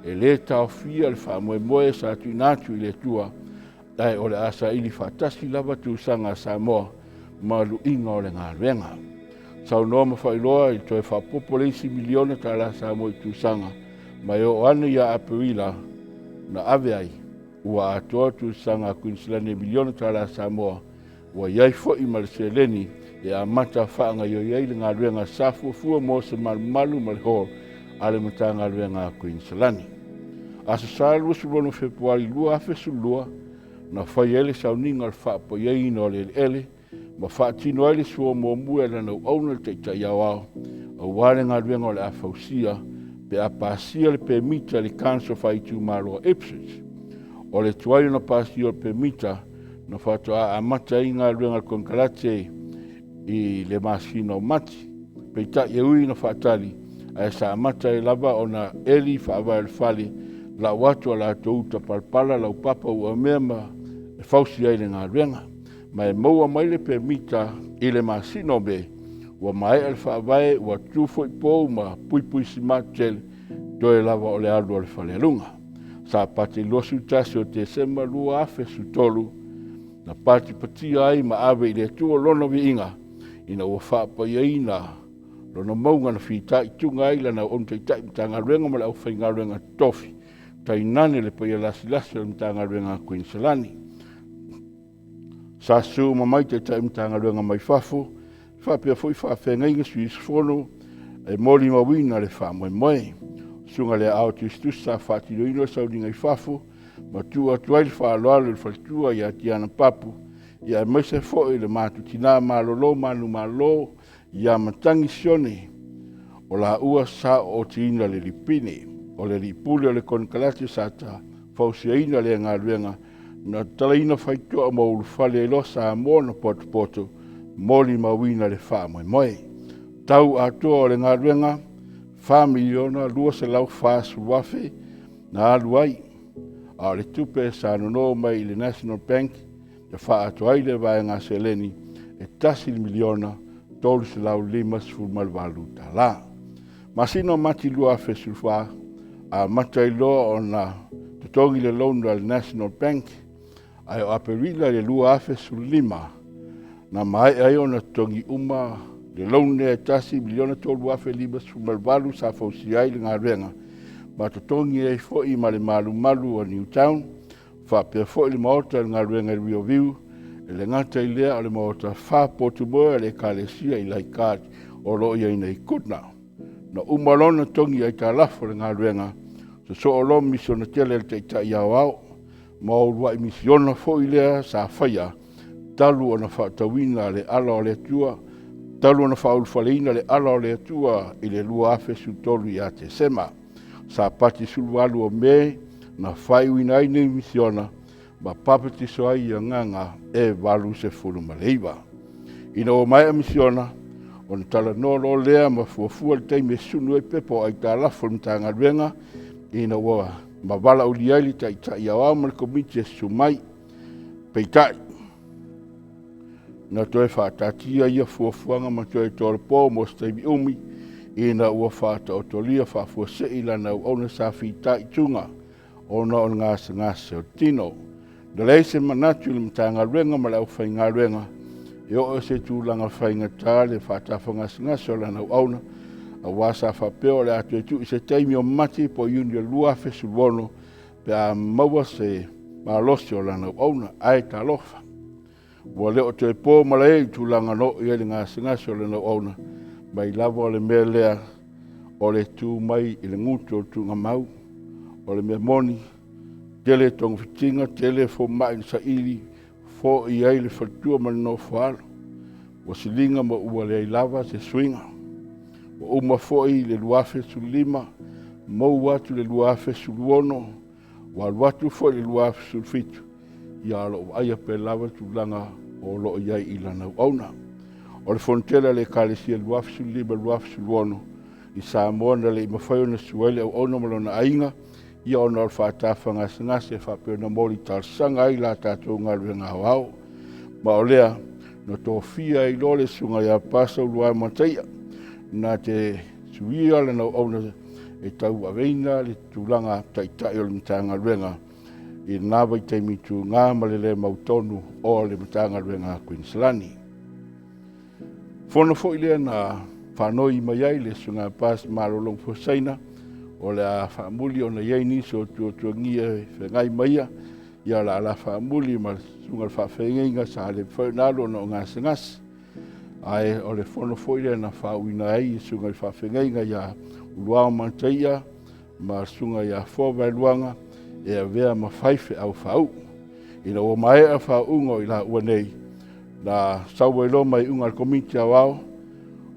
e lē taofia le faamoemoe sa tuuina atu i le Atua ae o le a saili faatasi lava tusaga a Samoa ma luiga o le galuega. Saunoa ma faailoa i toe faaopoopo le isi miliona tala Samoa i tusaga ma e oo ane ia Aperila na ave ai ua atoa tusaga a Kuiniselani e miliona tala Samoa ua i ai foi ma le seleni e amata faagaioi ai le galuega sa fuafua mo se malumalu ma le hall a le Matagaluega a Kuiniselani. Aso Sa 26 Fepuari 2012 na fai ai le sauniga o le faapaiaina o le eleele ma faatino ai le sua muamua e lana auauna le Taitai Aoao aua le galuega o le a fausia pe a pasia le pemita i le Council Faaitumalo a Ipswich. O le tuai ona pasia o le pemita na faatoa amata ai galuega a le konekarate i le masina o Mati. Peitai e ui ina faatali ae sa amata ai lava ona eli faavae o le fale lau atu a latou uta palapala laupapa uamea ma e fausi ai le galuega. Ma e maua mai le pemita i le masina o Me ua maea le faavae ua tu foi pou ma puipui simati tele toe lava o le alu o le falealuga. Sa pati 21 o Tesema 2013 na patipatia ai ma ave i le Atua lona viiga ina ua faapaiaina lona mauga na fitaituga ai lana auauna taitai Matagaluega ma le aufaigaluega totofi tainane le paia lasilasi o le Matagaluega a Kuiniselani. Sa susu uma mai Taitai Matagaluega mai fafo faapea foi faafeagaiga sui usufono e molimauina le faamoemoe. Susuga le Aao Tusitusi sa faatinoina le sauniga i fafo ma tuu atu ai le faaaloalo i le faletua ia Tiana Papu ia aemaise foi le matutinā malolo manumalo ia Matagi Sione o laua sa ootiina le lipine. O le alii pule o le konekarate sa fausiaina lea galuega na tatalaina faitotoa ma ulufale ai loa Samoa na potopoto molimauina le faamoemoe. Tau atoa o le galuega $4,240,000 na alu ai, a o le tupe sa nono mai i le National Bank e faaatoa ai le vaega seleni e $1,358,000. Masina o Mati 2014 amata ai loa ona totogi le loan a le National Bank ae o Aperila i le 2015 na maea ai ona totogi uma le loan lea e $1,358,000 sa fausia ai le galuega ma totogi ai foi ma le malumalu o Newtown faapea foi le maota o le galuega i Riverview e le gata i lea o le maota faa-potumoe a le Ekalesia i Leichhardt o lo o i ai nei Goodna. Na uma loa ona totogi aitalafu o le galuega sosoo loa ma misiona tele a le Taitai Aoao ma uluai misiona foi lea sa faia talu ona faatauina le ala o le Atua talu ona faaulufaleina le ala o le Atua i le 2013 ia Tesema. Sa pati 18 o Me na faaiuina ai nei misiona ma papatiso ai i agaga e 89. Ina ua maea misiona, ona talanoa loa lea ma fuafua le taimi e sunu ai pepa o aitalafu a le Matagaluega ina ua mavalaaulia ai le Taitai Aoao ma le Komiti e susu mai. Peitai, na toe faataatia ia fuafuaga ma toe tolopo mo se taimi umi ina ua faataotolia faafuasei lana auauna sa fitaituga ona o le gasegase o le tino. Na leai se manatu i le Matagaluega ma le aufaigaluega e oo i se tulaga faigata le faatafagasegase o lana auauna, aua sa faapea o le a toe tuu i se taimi o Mati po o Iuni o le 2016 pe a maua se malosi o lana auauna. Ae talofa, ua le o toe po malae i tulaga na oo i ai le gasegase o lana auauna, mai lava o le mea lea o le tu mai i le gutu o le tuugamau. O le mea moni, tele togafitiga, tele fomai na saili fo'i ai le faletua ma le nofoaalo. Ua siliga ma ua leai lava se suiga. Ua uma foi le 2015, mou atu le 2016, ua alu atu foi le 2017, ia o lo o vaaia pea lava le tulaga o lo o i ai i lana auauna. O le fonotele a le Ekalesia 2015-2016 i Samoa na le i mafai ona susu ai le auauna ma lona aiga, ia ona o le faatafagasegase faapea ona moli talosaga ai la tatou galuega aoao. Ma o lea na tofia ai loa le susuga ia Pasa Uluai Mataia na te suia lana auauna e tauaveina le tulaga taitai o le Matagaluega i lena vaitaimi tuga ma le le mautonu o le Matagaluega a Kuiniselani. Fono foi lea na faanoi mai ai le susuga Pasa Malologa Fuasaina o le a faamuli ona i ai nisi o tuatuagia e feagai ma ia, ia o le a la faamuli ma le susuga i le faafeagaiga sa le mafai ona alu ona o gasegase. Ae o le fono foi lea na faauuina ai le susuga i le faafeagaiga ia Uluao Mataia ma le susuga ia Foa Vaeluaga e avea ma faifeau faauu. Ina ua maea faauuga o i laua nei, na sau ai loa ma iuga a le Komiti Aoao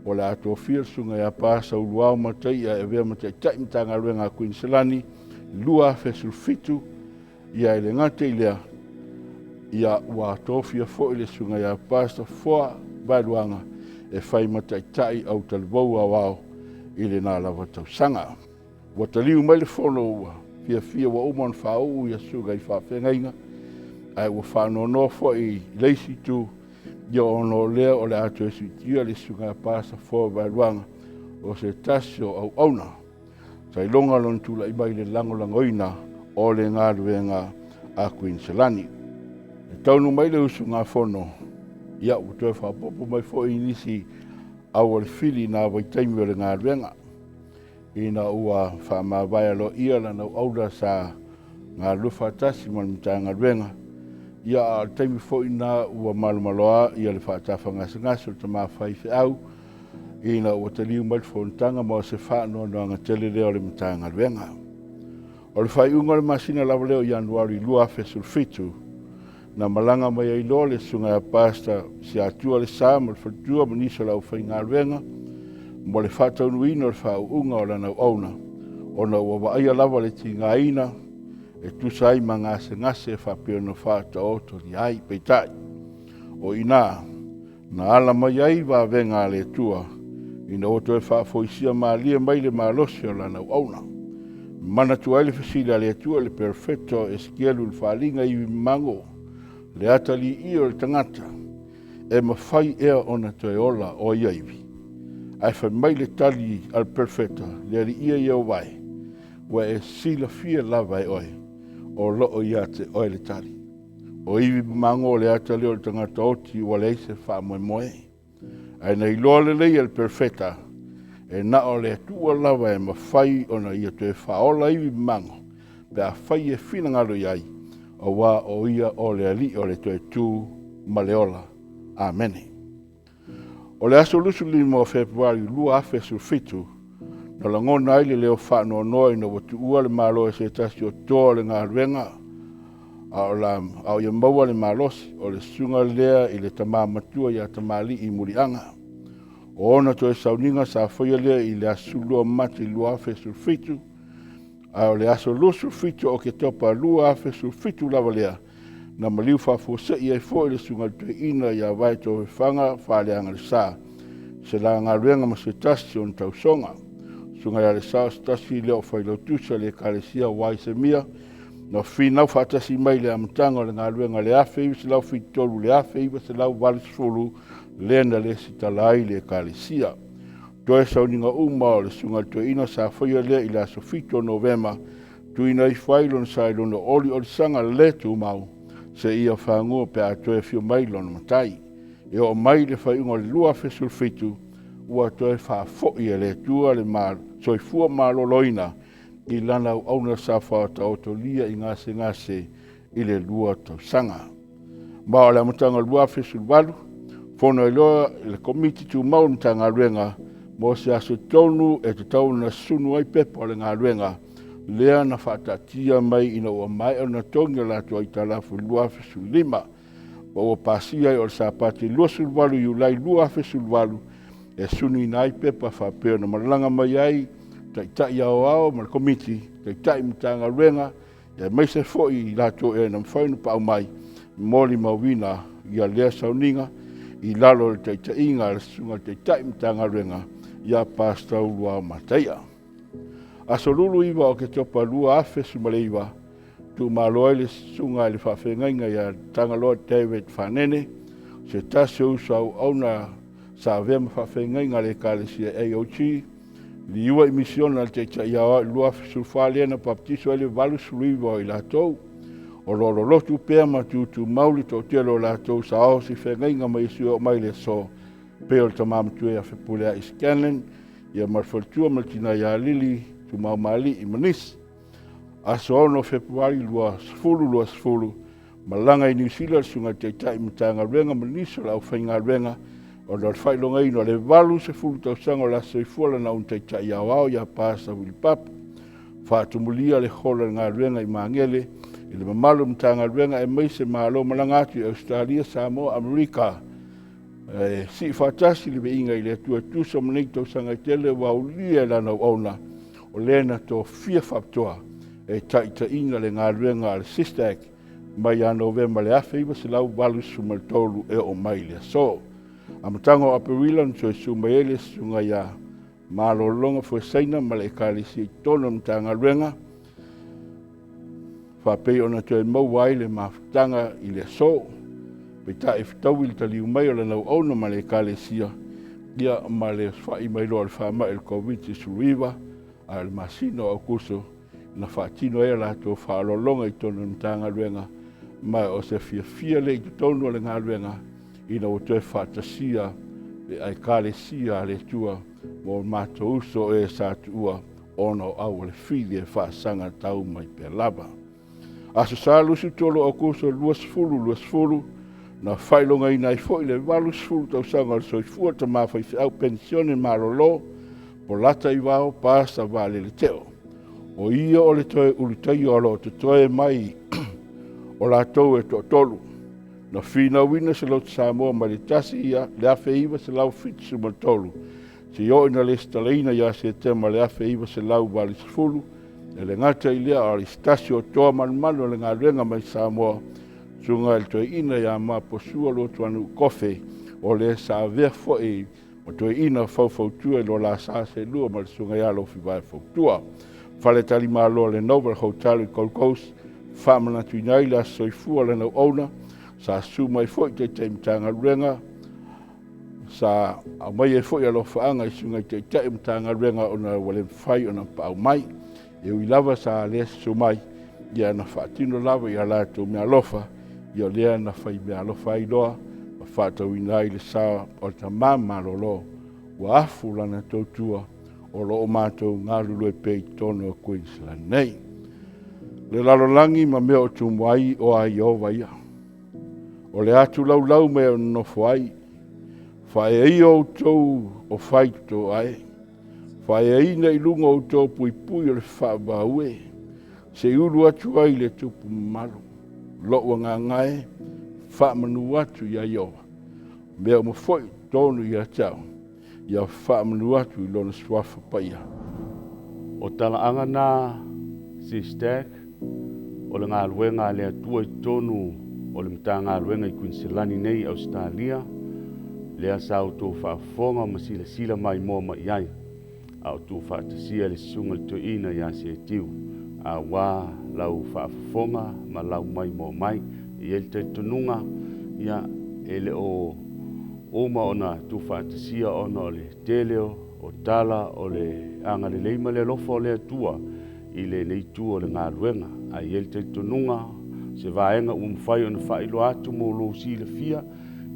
o le a tofia le susuga ia Pasa Uluao Mataia e avea ma Taitai Matagaluega a Kuiniselani 2017, ia e le gata i lea, ia ua tofia foi le susuga ia Pasa Foa Vaeluaga e fai ma Taitai Autalavou Aoao i lena lava tausaga. Ua taliu mai le fono ua fiafia ua uma ona faauu ia susuga i faafeagaiga, ae ua faanoanoa foi i le isi itu, ia ona o lea o le a toe siitia le susuga ia Pasa Foa Vaeluaga o se tasi o auauna sailoga lona tulai mai i le lagolagoina o le galuega a Kuiniselani. E taunuu mai le usugafono, ia ua toe faaopoopo mai foi i nisi aualefili i nā vaitaimi o le galuega ina ua faamavae aloaia lana auauna sa galulue faatasi ma le Matagaluega, ia a o le taimi foi lena ua malomaloa ia le faatafagasegase o le tama faifeau ina ua taliu mai le fonotaga ma o se faanoanoaga tele lea o le Matagaluega. O le faaiuga o le masina lava lea o Ianuari 2017, na malaga mai ai loa le susuga ia Pastor Siatua Lesa ma le faletua ma nisi o le aufaigaluega mo le faataunuuina o le faauuga o lana auauna, ona ua vaaia lava le tigaina e tusa ai ma gasegase faapea ona faataotolia ai. Peitai, o i ina na ala mai ai vavega a le Atua ina ua toe faafoisia malie mai le malosi o lana auauna. Manatua ai le fesili a le Atua i le perofeta Esikielu i le faaaliga ivi mago, le atalii o le tagata, e mafai ea ona toe ola o ia ivi? Ae fai mai le tali a le perofeta, le Alii ia Ieova e, ua e silafia lava e oe, o loo ia te oe le tali. O ivi mago o le ata lea o le tagata oti ua leai se faamoemoe. Ae na iloa lelei e le perofeta, e na o le Atua lava e mafai ona ia toe faaola ivi mago pe afai e finagalo i ai, auā o ia o le Alii o le toe tu ma le ola. Amene. O le aso 25 o Fepuari 2017, na lagona ai le leo faanoanoa ina ua tuua le Malo e se tasi o toa o le galuega, a o ia maua le malosi o le susuga lea i le tama matua ia Tamalii Muliaga. O ona toe sauniga sa faia lea i le aso 12 Mati 2017, a o le aso 27 o Oketopa 2017 lava lea Na maliu faafuasei ai foi le Susuga i le Toeaina ia Vae Toefefaga Faaleagalesa i se la galuega ma se tasi o ona tausoga. Susuga ia Alesa o se tasi lea o failautusi a le Ekalesia YSEMIA na finau faatasi mai i le amataga o le galuega i le 1973 i le 1980 lea na lesitala ai le Ekalesia. Toe sauniga uma o le Susuga i le Toeaina sa faia lea i le aso 7 o Novema, tuuina ifo ai lona sa i lona oliolisaga le tumau seia fagua pe a toe afio mai lona Matai. E oo mai i le faaiuga o le 2017, ua toe faafoi e le Atua le soifua maloloina i lana auauna sa faataotolia i gasegase i le 2 tausaga. Ma o le amataga o le 2018, fono ai loa le Komiti Tumau o le Matagaluega mo se aso tonu e tatau ona susunu ai pepa o le galuega lea na faataatia mai ina ua maea ona togi a latou aitalafu i le 2015, ma ua pasia ai o le Sapati 28 Iulai 2018 e sunuina ai pepa faapea ona malaga mai ai Taitai Aoao ma le Komiti, Taitai Matagaluega, aemaise foi i latou ea na mafai ona paau mai molimauina ia lea sauniga i lalo o le taitaiga a le Susuga i le Taitai Matagaluega ia Pastor Uluao Mataia. Aso Lulu 9 o Oketopa 2019, tuumalo ai le Susuga i le Faafeagaiga ia Tagaloa David Fanene, se tasi o uso auauna sa avea ma faafeagaiga a le Ekalesia AOG, liua i misiona a le Taitai Aoao i le 2014 lea na baptiso ai le 89 o i latou. O lo o lolotu pea ma tutumau le toatele o latou sa osi feagaiga ma Iesu e oo mai le aso, pei o le tama matua ia Fepuleai Scanlan, ia ma le faletua ma le tina ia Lili Tumaumaali'i ma nisi. Aso 6 o Fepuari 2020, malaga i Niu Sila le Susuga i le Taitai Matagaluega ma nisi o le aufaigaluega ona o le faailogaina o le 80 tausaga o le aso soifua lana auna Taitai Aoao ia Pasa Wilipapu. Faatumulia le hola i le galuega i Magele i le mamalu o Matagaluega aemaise malo malaga atu i Ausetalia, Samoa, Amerika. E sii faatasi le viiga i le Atua e tusa ma nei tausaga e tele ua aulia e lana auauna o lea na tofia faapitoa e taitaiina le galuega a le SYSTAC mai ia Novema le 1983 e oo mai i le aso. Amataga o Aperila na toe susu mai ai le susuga ia Malologa Fuesaina ma le Ekalesia i totonu o le Matagaluega, faapei ona toe maua ai le mafutaga i le aso. Peitai e fetaui le taliu mai o lana auauna ma le Ekalesia, ia ma le osofai mai loa o le faamai o le Koviti-19, a o le masina o Aokuso na faatino ai a latou faaaloaloga i totonu o le Matagaluega, ma o se fiafia lea i totonu o le galuega ina ua toe faatasia le Ekalesia a le Atua mo matou uso e sa tuua ona o au o le fili e faasaga tau mai pea lava. Aso Sa 23 o Aokuso 2020, na faailogaina ai foi le 80 tausaga o le soifua tama faifeau penisione malolo po Lata Ivao Pasa Vaalele Teo. O ia o le toe ulutaia o lo o totoe mai o latou e toatolu. Na finauina se lotu Samoa mai le 1973 seia oo ina lesitalaina ia Setema le 1980. E le gata i lea, a o le isi tasi o toa malumalu o le galuega mai Samoa, susuga i le toeaina ia Maposua Luatuanuu Kofe, o le sa avea foi ma toeaina faufautua i lo la sa seelua ma le susuga ia Alofi Vae Fautua. Faletalimalo o le Noble Hotel i Gold Coast, faamanatuina ai le aso soifua o lana auauna, sa susu mai foi Taitai Matagaluega, sa aumai ai foi alofaaga i susuga i Taitai o Matagaluega ona ua le mafai ona paau mai. E ui lava sa le susu mai, ia na faatino lava i a latou meaalofa, ia lea na fai meaalofa ai loa ma faatauina ai le sa o le tama malolo ua afu lana tautua o lo o matou galulue pea i totonu o Queensland nei. Le lalolagi ma mea o tumu ai o a Ieova ia. O le atu laulau mea o nonofo ai. Faaea ia outou o fai toto ae. Faaeaina i luga o outou puipui o le faavaue, se i ulu atu ai le tupu mamalu. Lou agaga e, faamanu atu ia Ieova. Mea uma foi i totonu ia te au, ia faamanu atu i lona suafa paia. O talaaga na, Sistek, o le galuega a le Atua i totonu o le Matagaluega i Kuiniselani nei i Ausetalia, lea sa outou faafofoga ma silasila maimoa mai i ai, a o tuufaatasia e le Susuga i le Toeaina ia Setiu, auā lau faafofoga ma lau maimoa mai. E i ai le talitonuga, ia, e le o uma ona tuufaatasia ona o le tele o tala o le agalelei ma le alofa o le Atua i lenei itu o le galuega. Ae i ai le talitonuga, o se vaega ua mafai ona faailoa atu mo lou silafia,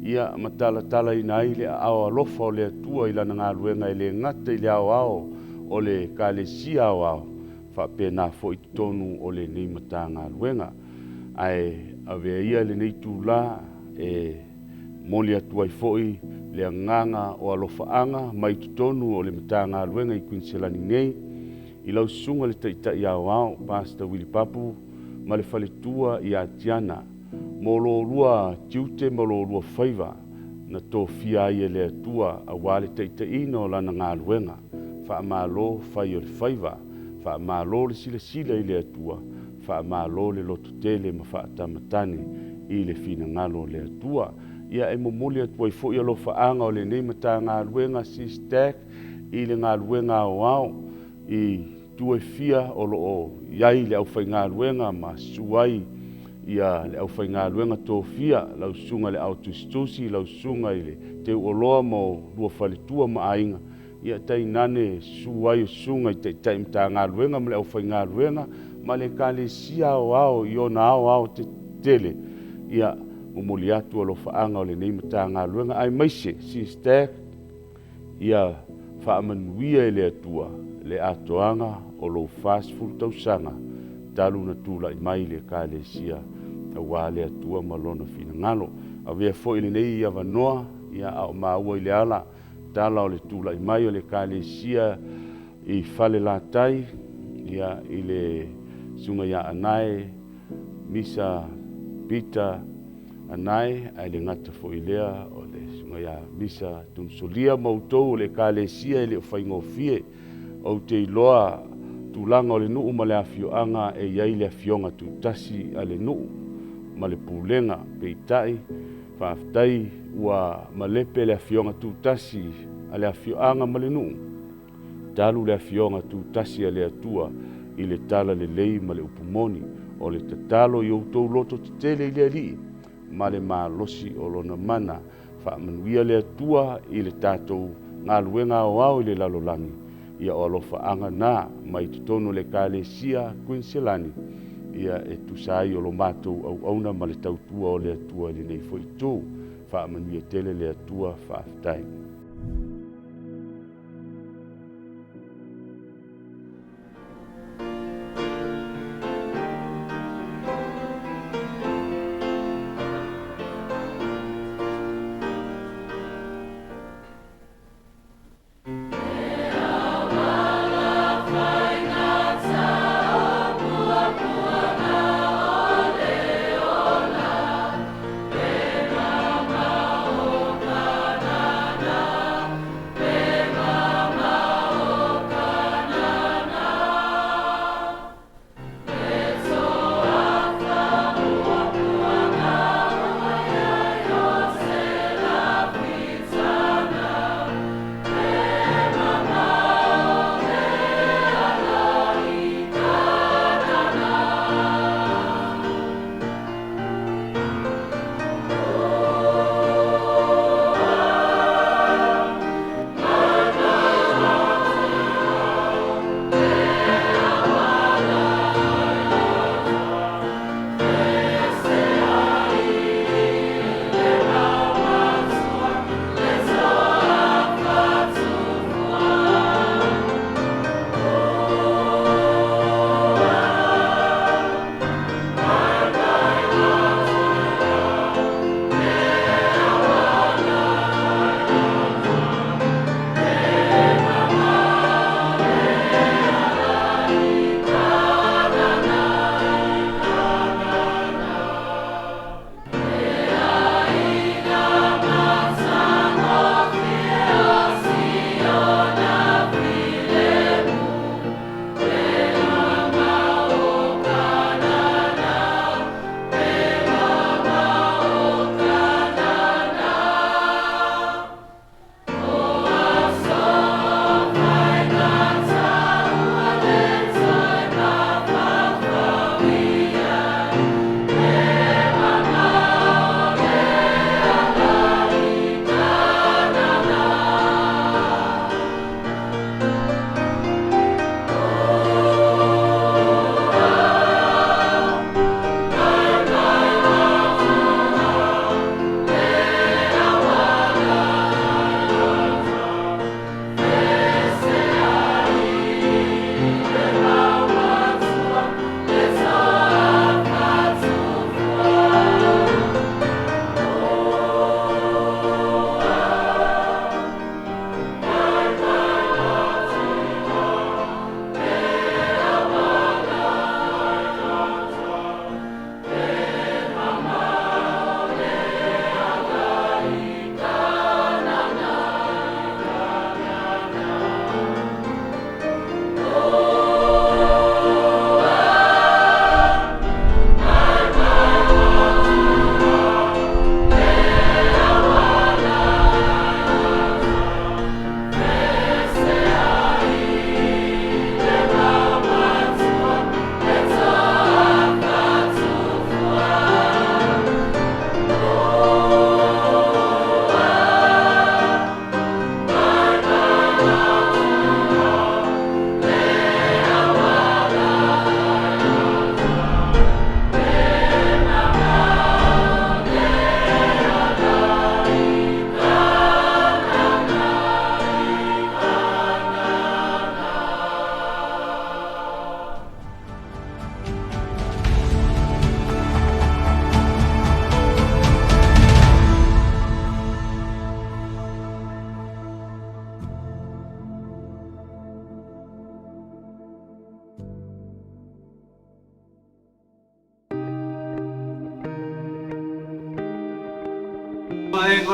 ia, ma talatalaina ai le aao alofa o le Atua i Lana galuega e le gata i le aoao o le Ekalesia aoao, faapena foi totonu o lenei Matagaluega. Ae avea ia lenei itulā e momoli atu ai foi le agaga o alofaaga mai totonu o le Matagaluega i Kuiniselani nei, i lau Susuga i le Taitai Aoao, Pastor Willie Papu, ma le faletua ia Tiana, mo lo oulua tiute ma lo oulua faiva na tofia ai e le Atua auā le taitaiina o Lana galuega. Faamalo fai o le faiva, faamalo le silasila i le Atua, faamalo le lototele ma faatamatane i le finagalo o le Atua. Ia, e momoli atu ai foi alofaaga o lenei Matagaluega SISTAC i le galuega aoao i itu e fia o lo o i ai le aufaigaluega ma susu ai ia le aufaigaluega tofia, lau Susuga i le Ao Tusitusi, lau Susuga i le Teuoloa ma oulua faletua ma aiga, ia tainane susu ai o susuga i Taitai Matagaluega ma le aufaigaluega ma le Ekalesia aoao i ona aoao tetele. Ia, momoli atu alofaaga o lenei Matagaluega aemaise SISTAC, ia faamanuia e le Atua le atoaga o lou 40 tausaga talu na tulai mai le Ekalesia auā le Atua ma Lona finagalo. Avea foi lenei avanoa, ia, a o maua i le ala tala o le tulai mai o le Ekalesia i Falelatai, ia, i le Susuga ia Anae Misa Pita Anae, ae le gata foi i lea o le Susuga ia Misa Tunusolia ma outou o le Ekalesia, e le o faigofie. Ou te iloa tulaga o le nuu ma le afioaga e i ai le afioga tutasi a le nuu ma le pulega, peitai, faafetai ua malepe le afioga tutasi a le afioaga ma le nuu, talu le afioga tutasi a le Atua i le tala lelei ma le upu moni. O le tatalo i outou loto tetele i le Alii ma le malosi o Lona mana. Faamanuia le Atua i le tatou galuega aoao i le lalolagi. Ia o alofaaga na mai totonu o le Ekalesia Kuiniselani, ia e tusa ai o lo matou auauna ma le tautua o le Atua i lenei foi itu. Faamanuia tele le Atua. Faafetai.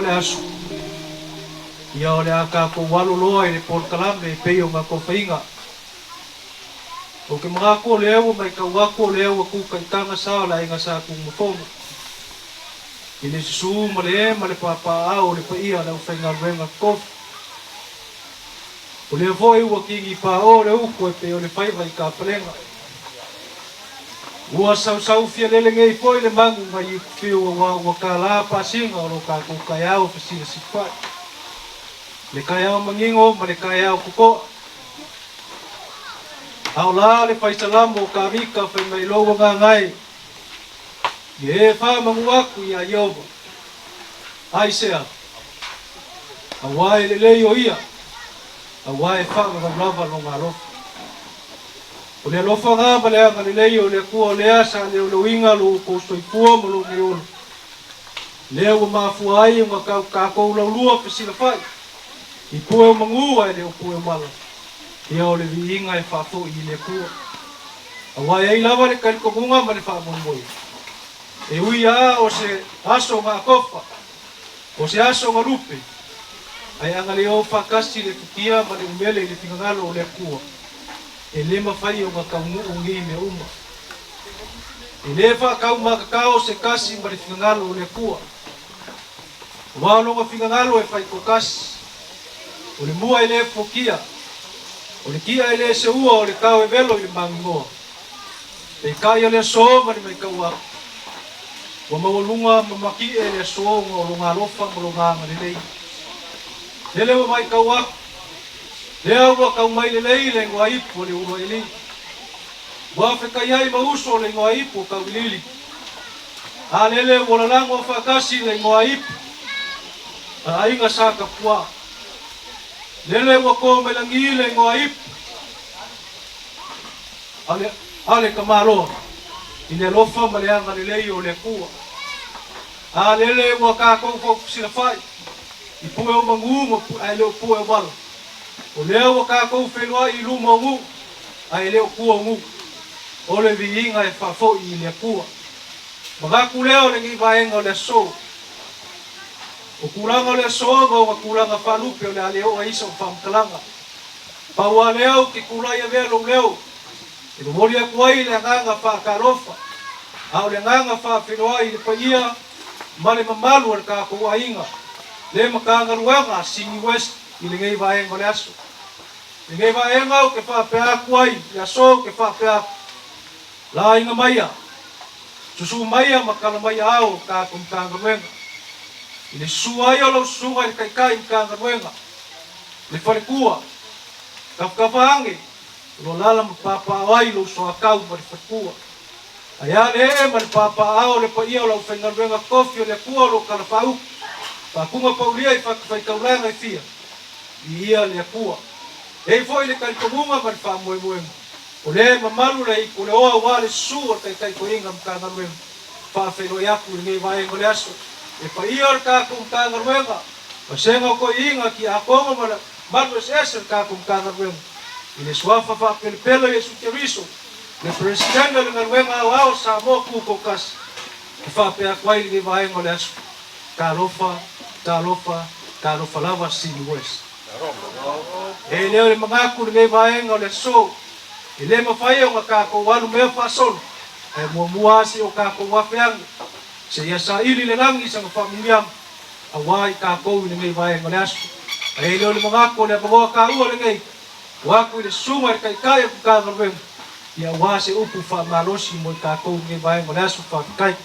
le aso, ia o le a kākou alo loa i le polokalame e pei o gakofaiga. Ou te manatu o lea ua matau atu o lea ua tu taitaga sa o le aiga Sa Tunumafono i le susu ma le ee ma le papaaao o le paia o le aufaigaluega totofi. O lea foi ua tigipaʻo le utu e pei o le faiva i tapalega. Ua sausau fialele nei foi le manu mai Utufiu auā ua tālā pasina o lo tatou taeao fesilasifai, le taeao manino ma le taeao totoa. A o la le faisalamo o Tavita fai mai lou agaga e, Ia e faamanu atu iā Ieova. Aisea? Auā e lelei o ia, auā e faavavau lava lona alofa. O le alofa lena ma le agalelei o le Atua o lea sa leoleoina lo outou soifua ma lou nei ola, lea ua mafua ai ona tau tatou laulua fesilafai i pue o manu ae le o pue o mala, ia o le viiga e faafoi i le Atua. Aua e ai lava le talitonuga ma le faamoemoe, e ui lava o se aso na atofa, o se aso na lupe, ae ana le o faatasi le futia ma le umele i le finagalo o le Atua, e le mafai ona taunuu nei mea uma. E le faataumatatao se tasi ma le finagalo o le Atua. Aua o lona finagalo e faitoatasi, o le mua e le fokia, o le kia e le seua, o le tao e velo i le maginoa. Peitai o le aso ma le maitau aku, ua maualuga ma matie le aso ona o lona alofa ma lona agalelei. Lele ua maitau aku, lea ua tau mai lelei le igoa ipu o le uluailii. Ua fetai ai ma uso le igoa ipu o Tauiliili. A lele ua lalago faatasi le igoa ipu a aiga Sa Tapuā. Lele ua to mai lagi le igoa ipu a le a le Tamaloa i le alofa ma le agalelei o le Atua. A lele ua tatou fautusilafai i pue o manu ma ae le o pue o mala. O lea ua tatou feiloai i luma o nuu ae le o tua o nuu. O le viiga e faafoi i le Atua. Manatu lea o lenei vaega o le aso. O tulaga o le aso ma ona tulaga faalupe o le a le oo ai sau faamatalaga. Pau lava lea ou te tulai avea lou leo e momoli atu ai le agaga faatalofa, a o le agaga faafeiloai i le paia ma le mamalu o le tatou aiga le Matagaluega a Sini West i lenei vaega o le aso. I lenei vaega ou te faapea atu ai i le aso ou te faapea atu, Laina maia, susu maia ma tala mai ao o tatou Matagaluega. I le susu ai o lau susuga i le Taitai Matagaluega, le faletua, tafatafa ane, o lo alala ma papaao ai lou soatau ma le faletua. Ae a le ee ma le papaao o le paia o le aufaigaluega tofi o le Atua o lo o talafaauto, faatuga paulia i fatafaitaulaga e fia, viia le Atua. E i ai foi le talitonuga ma le faamoemoega, o lea e mamalu le aitu o le oa aua le susu o le taitaitoiga Matagaluega. Faafeiloai atu i lenei vaega o le aso, le paia o le tatou Matagaluega, vasega o toeaiina, tiakono ma le malu eseese o le tatou Matagaluega, i le suafa faapelepele o Iesu Keriso, le Peresetene o le Galuega Aoao o Samoa Tutoatasi, e faapea atu ai lenei vaega o le aso. Talofa, talofa, talofa lava Sini West. E leo le manatu i lenei vaega o le aso, e le mafai ona tatou alu mea faasolo, ae muamua lava se i o tatou afe ane, seia saili le lagi i sana faamanuiaga aua i tatou i lenei vaega o le aso. Ae leo le manatu o le avanoa taua lenei, ua atu i le Susuga i le Taitai o le Matagaluega, ia aua se upu faamalosi mo i tatou i lenei vaega o le aso. Faafetai.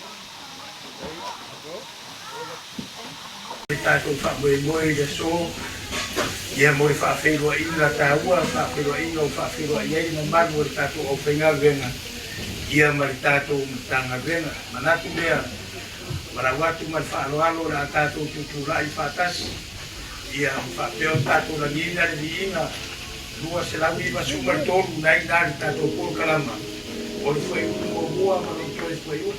Le tatou faamoemoe i le aso, ia mo le faafeiloaiga taua, faafeiloaiga ua faafeiloai ai le mamalu o le tatou aufaigaluega, ia ma le tatou Matagaluega. Manatu lea, valaau atu ma le faaaloalo o le a tatou tutulai faatasi, ia ma faapea ona tatou lagiina le viiga 293 na i ina le tatou polokalama o le fuaiupu muamua ma lona toe fuaiupu.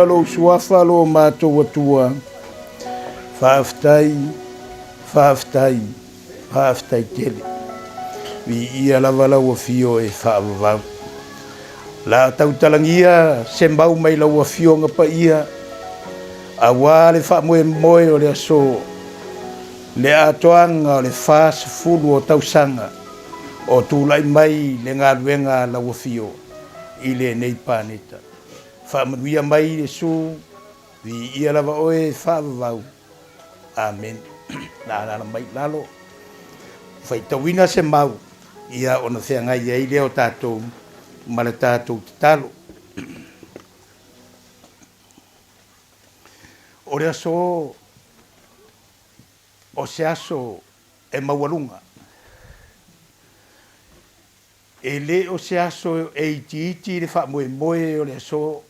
Viia lou Suafa lo matou Atua. Faafetai, faafetai, faafetai tele. Viia lava lau Afio e faavavau. La tautalagia se mau mai lau Afioga Paia, auā le faamoemoe o le aso, le atoaga o le 40 o tausaga o tulai mai le galuega a lau Afio i lenei paneta. Faamanuia mai Iesu, viia lava oe e faavavau. Amene. Na alaala mai i lalo, faitauina se mau, ia ona feagai ai lea o tatou ma le tatou tatalo. O le aso o se aso e maualuga. E le o se aso e itiiti le faamoemoe o le aso.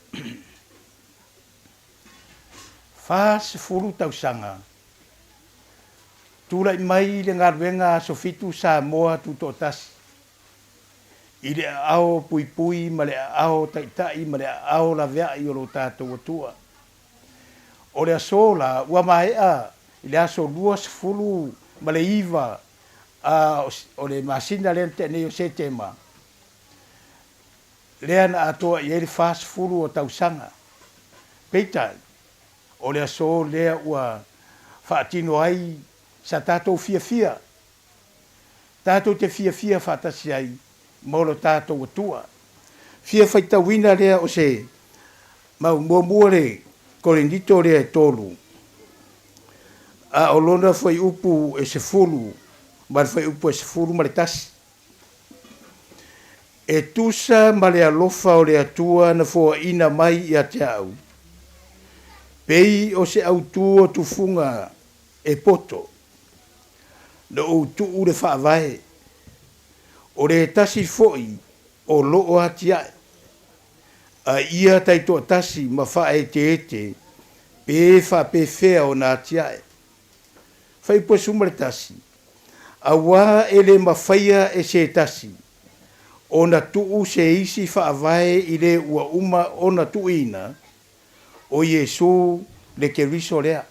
40 tausaga tulai mai le galuega Aso Fitu Samoa Tutoatasi i le aao puipui ma le aao taitai ma le aao laveai o lo tatou Atua. O le aso la ua maea i le aso 29 a o le masina lea na tea nei o Setema, lea na atoa i ai le 40 o tausaga. Peitai, o le aso lea ua faatino ai sa tatou fiafia, tatou te fiafia faatasi ai ma lo tatou Atua. Fia faitauina lea o se mau muamua le Korinito lea e tolu, a o lona fuaiupu e 10 ma le fuaiupu e 11. E tusa ma le alofa o le Atua na foaina mai ia te au, pei o se autū o tufuga e poto, na ou tuu le faavae, o le tasi foi o loo atiae, a ia taitoatasi ma faaeteete pe faapefea ona atiae. Fuaiupu 11, Auā e le mafaia e se tasi ona tuu se isi faavae i le ua uma ona tuuina, o Iesū le Keriso lea.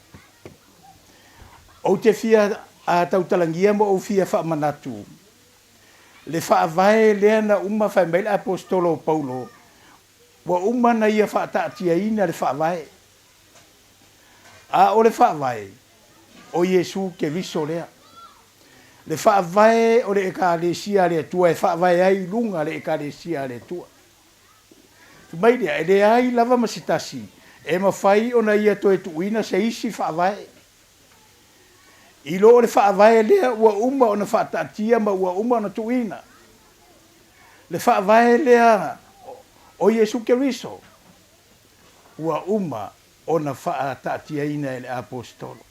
Ou te fia tautalagia ma ou fia faamanatu le faavae lea na uma fai mai le Aposetolo o Paulo, ua uma na ia faataatiaina le faavae. A o le faavae, o Iesū Keriso lea. Le faavae o le Ekalesia a le Atua e faavae ai i luga le Ekalesia a le Atua. Fai mai lea, e leai lava ma se tasi e mafai ona ia toe tuuina se isi faavae. I lo o le faavae lea ua uma ona faataatia ma ua uma ona tuuina. Le faavae lea o Iesu Keriso ua uma ona faataatiaina e le Aposetolo.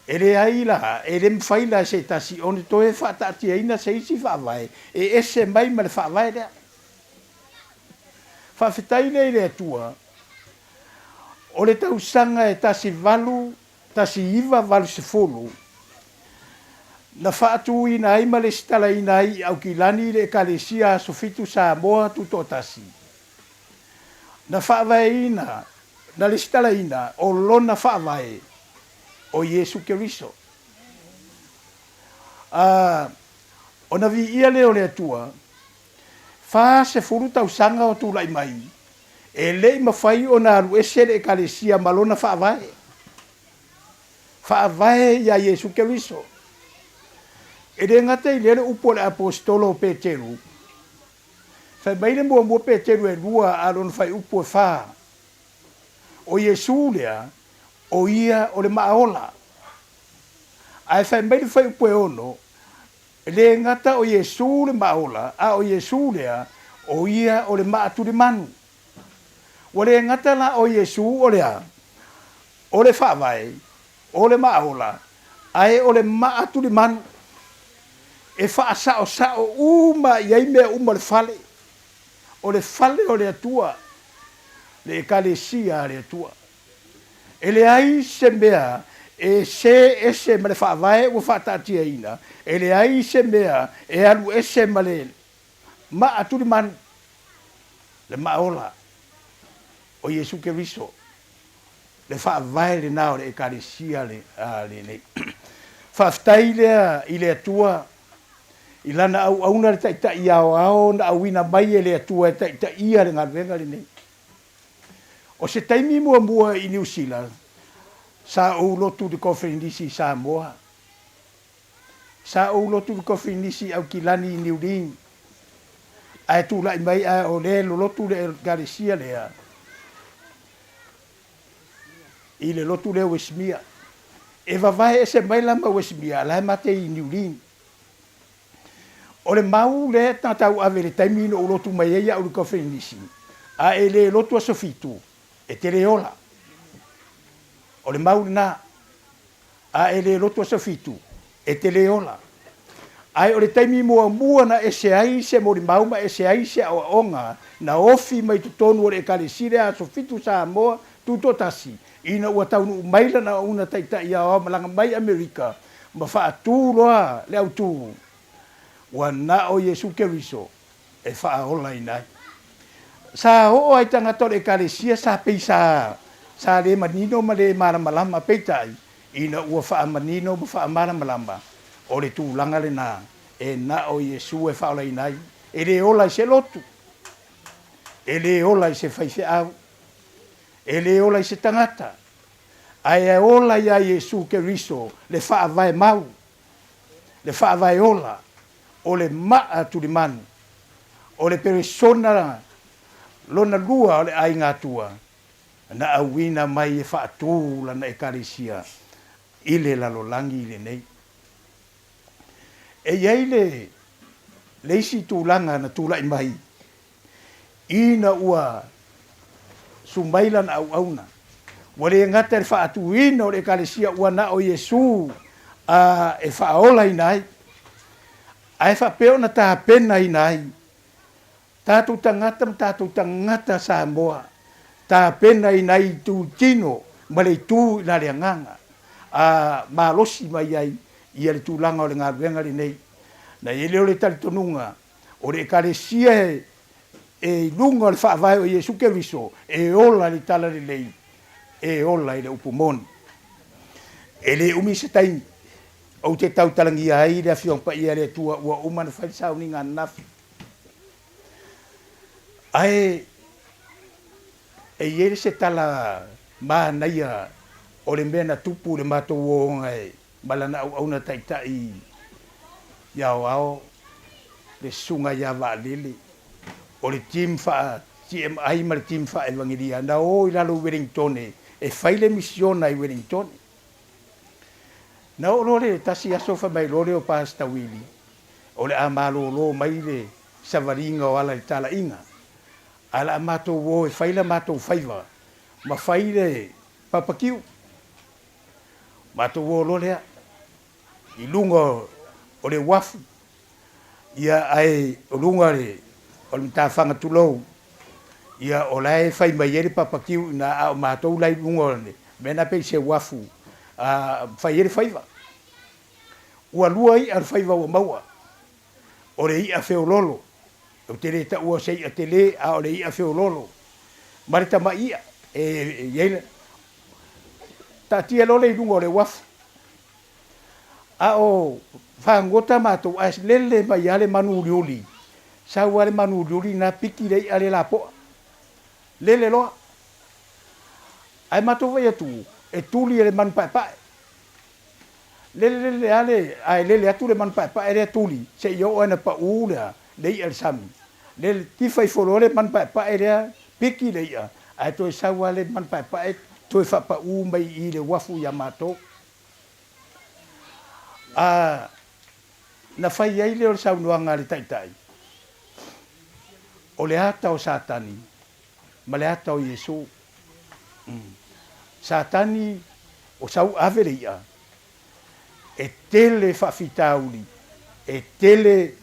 E leai la, e le mafai la e se tasi ona toe faataatiaina se isi faavae e ese mai ma le faavae lea. Faafetai lea i le Atua, o le tausaga e 18 1980, na faatuina ai ma lesitalaina ai i Aukilani le Ekalesia Aso Fitu Samoa Tutoatasi. Na faavaeina, na lesitalaina o lona faavae o Iesu Keriso. A, ona viia lea o le Atua, 40 tausaga o tulai mai, e le i mafai ona alu ese le Ekalesia ma lona faavae. Faavae iā Iesu Keriso. E le gata i lea le upu a le Aposetolo o Peteru, Fai mai le muamua Peteru e lua a lona faaiupu e fa, O Iesu lea, o ia o le maaola. Ae fai mai le faaiupu e ono, E le gata o Iesu le maaola, a o Iesu lea, o ia o le maatulimanu. Ua le gata la o Iesu o le a? O le faavae, o le maaola, ae o le maatulimanu. E faasaosao uma i ai mea uma o le fale, o le fale o le Atua, le Ekalesia a le Atua. E leai se mea e sē ese ma le faavae ua faataatiaina, e leai se mea e alu ese ma le maa tulimanu, le maa ola. O Iesu Keriso, le faavae lena o le Ekalesia lenei. Faafetai lea i le Atua i Lana auauna le Taitai Aoao na auina mai e le Atua e taitaia le galuega lenei. O se taimi muamua i Niu Sila, sa ou lotu i le Koferenisi i Samoa. Sa ou lotu i le Koferenisi i Aukilani i Niu Lin. Ae tulai mai ae o lea e lolotu le Ekalesia lea i le lotu lea o Westmere. E vavae ese mai la ma Westmere, a la e matei i Niu Lin. O le mau lea na tauave i le taimi na ou lotu mai ai au i le Koferenisi, a e le lotu aso fitu, e te le ola. O le mau lena. A e le lotu aso fitu, e te le ola. Ae o le taimi muamua na ese ai se molimau ma ese ai se aoaoga na ofi mai totonu o le Ekalesia le aso fitu Samoa Tutoatasi, ina ua taunuu mai lana auauna taitai aoao malaga mai Amerika ma faatu loa le autu, ua na o Iesu Keriso e faaolaina ai. Sa oo ai tagata o le Ekalesia sa pei sa sa le manino ma le malamalama, peitai, ina ua faamanino ma faamalamalama, o le tulaga lena e na o Iesu e faaolaina ai, e le ola i se lotu, e le ola i se faifeau, e le ola i se tagata, ae e ola iā Iesu Keriso le faavae mau, le faavae ola, o le maa tulimanu, o le peresona lona lua o le aiga Atua, na auina mai e faatū lana Ekalesia i le lalolagi lenei. E i ai le le isi tulaga na tulai mai ina ua sumai lana auauna, ua le gata i le faatuina o le Ekalesia ua na o Iesu a e faaolaina ai, ae faapea ona tapenaina ai tatou tagata ma tatou tagata Samoa, tapenaina ai itu tino ma le itu i la le agaga, a malosi mai ai ia le tulaga o le galuega lenei. Na i ai lea o le talitonuga O le Ekalesia e i luga o le faavae o Iesu Keriso, e ola i le talalelei, e ola i le upu moni. E le umi se taimi, ou te tautalagia ai le Afioga Paia a le Atua ua uma ona fai le sauniga ananafi. Ae e i ai se tala manaia o le mea na tupu i le matou ooga e ma lana auauna taitai i aoao le Susuga ia Vaalele, o le team faa TMI ma le team faa Evangelia na o i lalo i Wellingtone e fai le misiona i Wellingtone. Na oo loa le tasi aso fai mai loa lea o Pastor Willie o le a malolo mai le savaliga o ala i le talaiga ae la matou o e fai la matou faiva ma fai le papakiu. Matou o loa lea i luga o le uafu, ia ae o luga o le matafaga tulou, ia o la e fai mai ai le papakiu i ina, a o matou la i luga o le mea lena pei se uafu a fai ai le faiva. Ua lua i'a o le faiva ua maua, o le i'a feololo, ou te le taua o se i'a tele, a o le i'a feololo ma le tamai i'a e i ai le Taatia loa le i luga o le uafu. A o fagota matou ae lele mai lava le manu uliuli, sau lava le manu uliuli na piki le i'a le lapoa. Lele loa. Ae matou vaai atu e tuli e le manu paepae. Lele lele lava le, ae lele atu le manu paepae lea tuli seia oo lava ina pau le i'a i le sami. Le tifa ifo loa le manu paepae lea, piki le i'a, ae toe sau lava le manu paepae toe faapau mai i le uafu ia matou. A na fai ai lea o le saunoaga a le Taitai, o le ata o Satani ma le ata o Iesu. Satani o sau ave le i'a, e tele faafitauli, e tele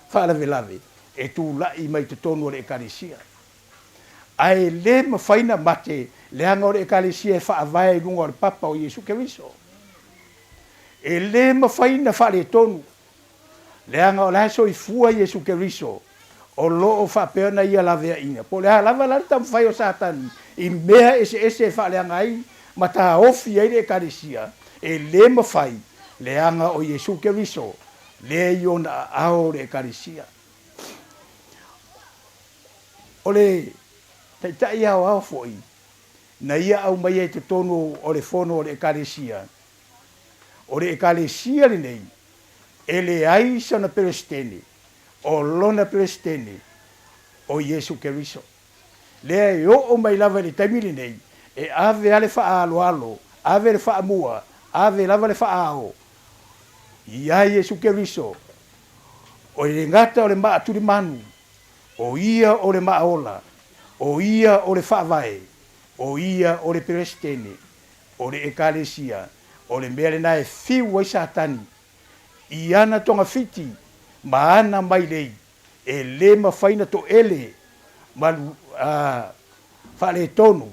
faalavelave e tulai mai totonu o le Ekalesia. Ae le mafai na mate leaga o le Ekalesia e faavae i luga o le papa o Iesu Keriso. E le mafai na faaletonu leaga o la e soifua Iesu Keriso. O lo o faapea ona ia laveaiina. Po o le a lava la le taumafai o Satani i mea eseese e faaleaga ai ma taofi ai le Ekalesia, e le mafai, leaga o Iesu Keriso lea i ona aao o le Ekalesia. O le Taitai Aoao foi na ia aumaia i totonu o le fono o le Ekalesia, o le Ekalesia lenei e leai sana Peresetene, o lona Peresetene o Iesu Keriso. Lea e oo mai lava i le taimi lenei, e ave a le faaaloalo, ave le faamua, ave lava le faaao iā Iesu Keriso, o le gata o le maatulimanu, o ia o le maaola, o ia o le faavae, o ia o le Peresetene o le Ekalesia, o le mea lena e fiu ai Satani i ana togafiti ma ana mailei e le mafai na toele ma faaletonu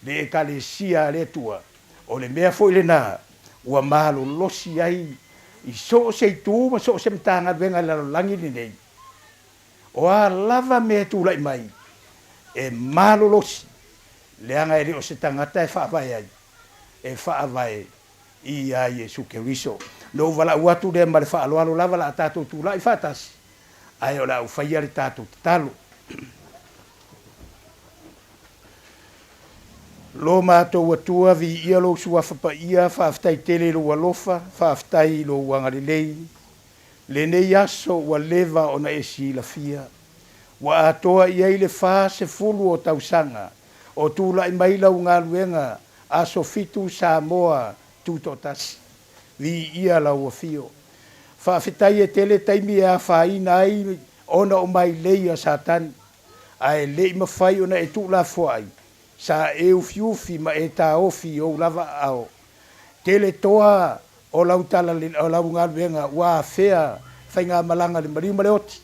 le Ekalesia a le Atua. O le mea foi lena ua malolosi ai i so o se itu ma so o se Matagaluega i le lalolagi lenei. O a lava mea e tulai mai, e malolosi, leaga e le o se tagata e faavae ai, e faavae iā Iesu Keriso. Na ou valaau atu lea ma le faaaloalo lava la a tatou tulai faatasi, ae o le a ou faia le tatou tatalo. Lo matou Atua, viia lou Suafa Paia, faafetai tele i lou alofa, faafetai i lou agalelei. Lenei aso ua leva ona e silafia, ua atoa i ai le 40 o tausaga o tulai mai lau galuega Aso Fitu Samoa Tutoatasi. Viia lau afio. Faafetai e tele taimi e afaina ai ona o mailei a Satani, ae le i mafai ona e tuulafoai, sa e ufiufi ma e taofi i ou lava aao. Tele toa o lau tala o lau galuega ua afea faigamalaga i le maliu ma le oti,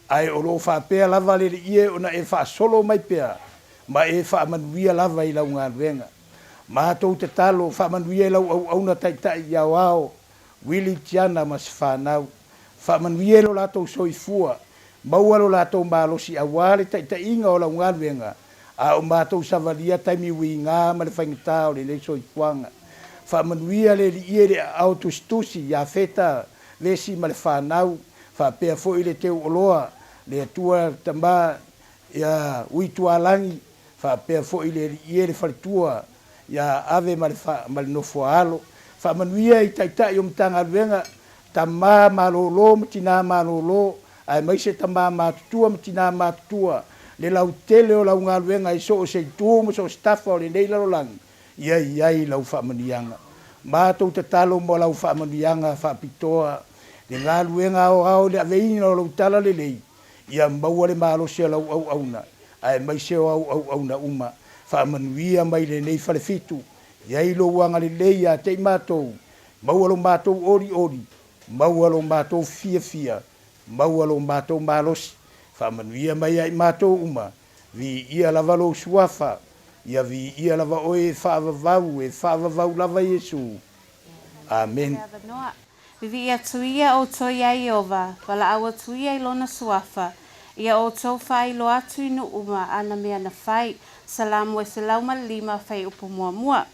ae o lo o faapea lava le Alii ona e faasolo mai pea ma e faamanuia lava i lau galuega. Matou tatalo, faamanuia i lau auauna taitai i aoao, Willie Tiana ma se fanau. Faamanuia i lo latou soifua, maua lo latou malosi aua le taitaiga o lau galuega, a o matou savalia taimi uiga ma le faigata o lenei soifuaga. Faamanuia le Alii e le aao tusitusi ia Feta Vesi ma le fanau, faapea foi le Teuoloa, le Atua Tama ia Uitualagi, faapea foi le Alii e le faletua ia Ave ma le ma le Nofoaalo. Faamanuia i Taitai o Matagaluega, tama malolo ma tina malolo, aemaise tama matutua ma tina matutua, le lautele o lau galuega i so o se itu ma so o se tafa o lenei lalolagi, ia i ai lau faamanuiaga. Matou tatalo mo lau faamanuiaga faapitoa, le galuega aoao i le aveina o lou tala lelei, ia maua le malosi o lau auauna, aemaise o au auauna uma. Faamanuia mai lenei falefitu, i ai lou agalelei ia te i matou, maua lo matou olioli, maua lo matou fiafia, maua lo matou malosi. Faamanuia mai ia i matou uma, viia lava lou suafa, ia viia lava oe e faavavau, e faavavau lava Iesu. Amene. Vivii atu ia outou iā Ieova, valaau atu ia i lona suafa, ia outou faailoa atu i nuu uma āna mea na fai. Salamo e 105, Faiupu Muamua.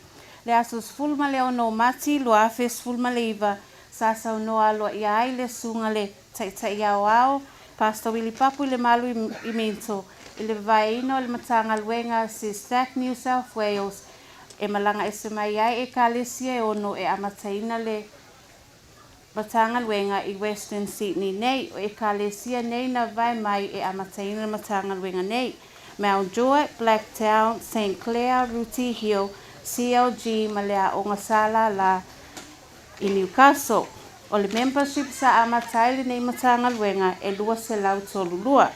Le aso 16 o Mati 2019, sa saunoa aloaia ai le Susuga le Taitai Aoao, Pastor Willie Papu i Lemalu i Minto, i le vavaeina o le Matagaluega SESAC New South Wales e malaga ese mai ai Ekalesia e ono e amataina le Matagaluega i Western Sydney nei. O Ekalesia nei na vae mai e amataina le Matagaluega nei, Mount Druitt, Blacktown, St Clair, Rooty Hill, CLG ma le Aoga Sālālā i Newcastle. O le membership sa amata ai lenei Matagaluega e 232.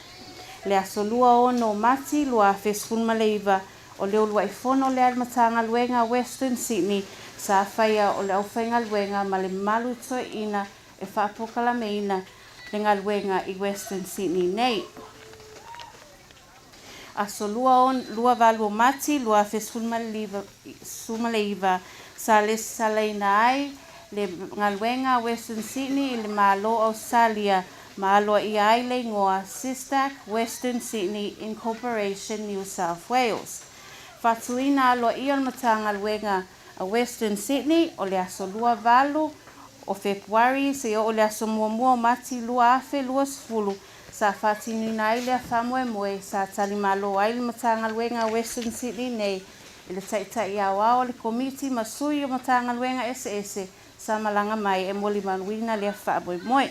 Le aso 26 o Mati 2019, O le uluai fono lea a le Matagaluega Western Sydney sa faia o le aufaigaluega ma le mamalu toeaina e faapokalameina le galuega i Western Sydney nei. Aso 28 o Mati 2019 sa lesalaina ai le galuega a Western Sydney i le Malo o Ausetalia. ma aloaia ai le igoa SYSTAC Western Sydney Incorporation New South Wales. Faatuina aloaia o le Matagaluega a Western Sydney o le aso 28 o Fepuari seia oo i le aso 1 o Mati 2020 sa faatinoina ai lea faamoemoe sa talimalo ai le Matagaluega a Western Sydney nei i le Taitai Aoao o le Komiti ma sui o Matagaluega eseese sa malaga mai e molimauina lea faamoemoe.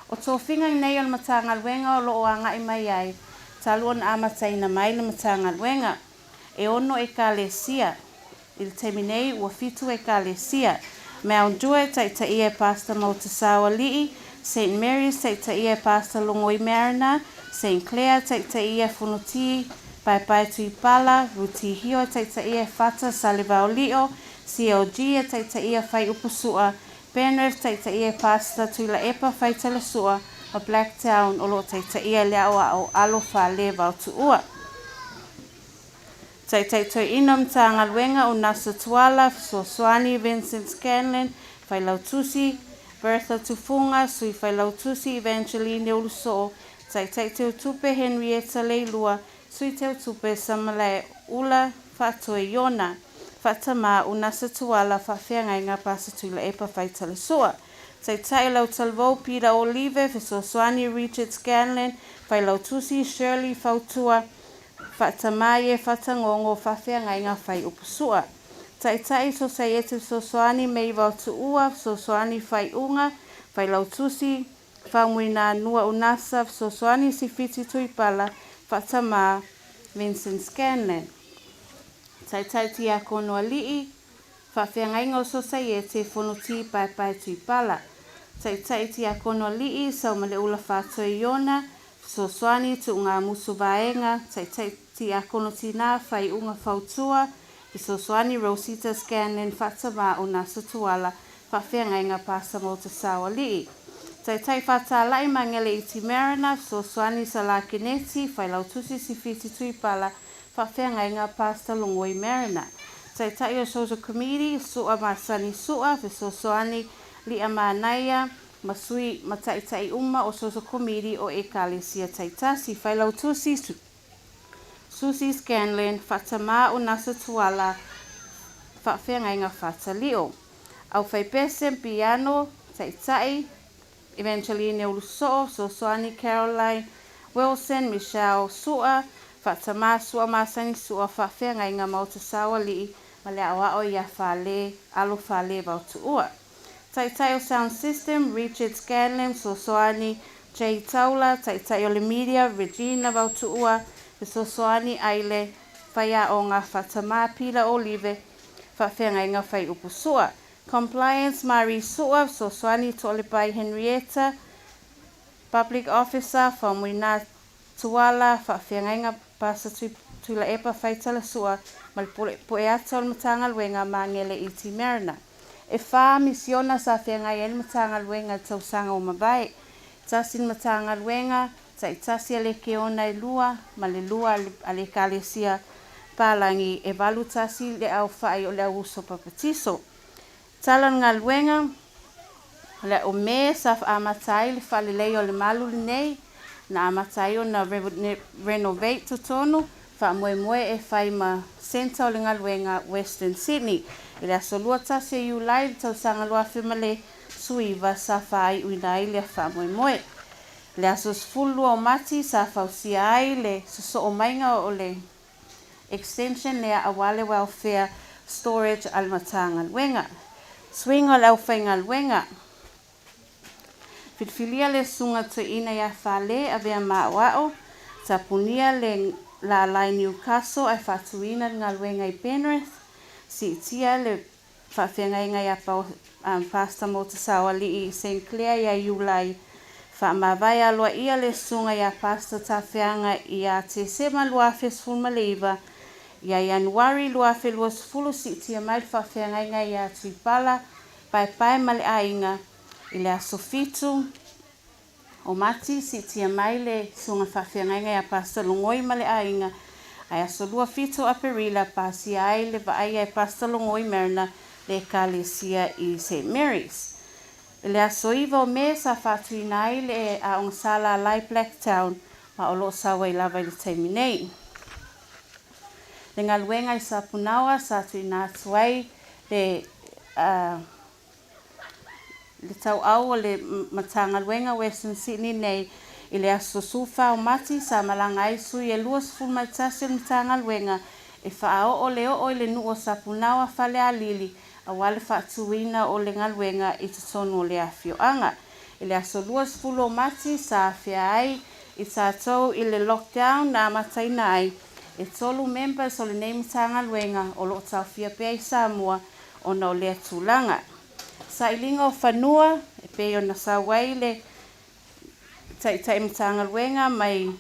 O tofiga nei o le Matagaluega o lo o agai mai ai talu ona amataina mai le Matagaluega. E ono Ekalesia. I le taimi nei ua fitu Ekalesia. Mount Druitt taitaia e Pastor Mautasau Alii, Saint Mary's taitaia e Pastor Logoi Mariner, Saint Clair taitaia e Fonoti Paepae Tuipala, Ruti Hio e taitaia e Fata Salevaolio, CLG e taitaia Faiupu Sua, Penrith taitaia e Pastor Tuilaepa Faitala Sua ma Blacktown o lo o taitaia e le aoao Alo Fale Vaotuua. Taitai Toeaina Matagaluega o Nasa Tuala, Fesoasoani Vincent Scanlon, Failautusi Bertha Tufuga, Sui Failautusi Evangeline Ulusoo, Taitai Teutupe Henrietta Leilua, Sui Teutupe Samalae Ula Faatoe Iona, Faatamā Unasa Tuala, Faafeagaiga Pasa Tuilaepa Faitalesoa, Taitai Lautalivou Peter Olive, Fesoasoani Richard Scanlon, Failautusi Shirley Fautua, Faatamaie Faatagogo Faafeagaiga Fai Upusua, Taitai Sosaiete Fesoasoani Meiva Tuua, Fesoasoani Faiuga, Failautusi Faumuinanua Unasa, Fesoasoani Sifiti Tuipala, Faatamā Vincent Scanlon. Taitai Tiakono Alii, Faafeagaiga o Sosaiete Fonoti Paepae Tuipala. Taitai Tiakono Alii, Saumaleula Faatoe Iona, Fesoasoani Tuugamusu Vaega, Taitai Tiakono Tinā Faiuga Fautua, Fesoasoani Rosita Scanlon, Faatamā Unasa Tuala, Faafeagaiga Pasa Motasau Alii. Taitai Faatala'i Magele Iti Mariner, Fesoasoani Salā Keneti, Failautusi Sifiti Tuipala, Faafeagaiga Pastor Logoi Mariner. Taitai o Social Committee, Sua Masani Sua, Fesoasoani Lia Manaia, ma sui ma taitai uma o Social Committee o Ekalesia taitasi. Failautusi Susie Scanlon, Faatamā Unasa Tuala, Faafeagaiga Faatalio. Aufaipese Piano, Taitai Evangeline Ulusoo, Fesoasoani Caroline Wilson, Michelle Sua, Faatamā Sua Masani Sua, Faafeagaiga Maotasau Alii ma le aoao ia Fale Alo Fale Vaotuua. Taitai o Sound System, Richard Scanlon, Fesoasoani Jay Taula, Taitai o le Media, Regina Vaotuua, Fesoasoani Aile Faiaoga, Faatamā Pila Olive, Faafeagaiga Faiupu Sua. Compliance Mari Sua, Fesoasoani Toalepai Henrietta, Public Officer Faumuina Tuala, Faafeagaiga Pasa Tuilaepa Faitala Sua ma le Pueata o le Matagaluega Magele Iti Mariner. E fa misiona sa feagai ai le Matagaluega i le tausaga ua mavae. Tasi le Matagaluega, taitasi a le Keona e lua ma le lua a le Ekalesia Palagi e 81 le aofai o le au uso papatiso. Tala o le galuega, o le o Me sa faamata ai le faalelei o le malu lenei, na amata ai ona renovate totonu, faamoemoe e fai ma centre o le galuega Western Sydney. I le aso 21 o Iulai i le tausaga 2019 sa faaiuina ai lea faamoemoe. Le aso 12 o Mati sa fausia ai le sosoo maiga o le extension lea aua le welfare storage a le Matagaluega. Suiga o le aufaigaluega. Filifilia le susuga toeaina ia Fale avea maoao, tapunia le lalai Newcastle ae faatuina le galuega i Penrith, siitia le faafeagaiga ia Pastor Motasau Alii i Saint Clair ia Iulai, faamavae aloaia le susuga ia Pastor Tafeaga ia Tesema 2019, ia Ianuari 2020 siitia mai le faafeagaiga ia Tuipala, Paepae ma le aiga i le aso 7 o Mati, siitia mai le susuga faafeagaiga ia Pastor Logoi ma le aiga, ae aso 27 o Aperila pasia ai le vaaia e Pastor Logoi Mariner le Ekalesia i St Mary's. I le aso 9 o Me sa faatuina ai le Aoga Salalai Blacktown ma o lo o sau ai lava i le taimi nei. Le galuega i Sapunaoa sa tuuina atu ai le le tauau o le Matagaluega Western Sydney nei i le aso 14 o Mati sa malaga ai sui e 21 o le Matagaluega e faaoo le oo i le nuu o Sapunaoa Falealili aua le faatuina o le galuega i totonu o le afioaga. I le aso 20 o Mati sa afea ai i tatou i le lockdown na amataina ai, e tolu members o lenei Matagaluega o lo o taofia pea i Samoa ona o lea tulaga. Sailiga o fanua, e pei ona sau ai le Taitai Matagaluega mai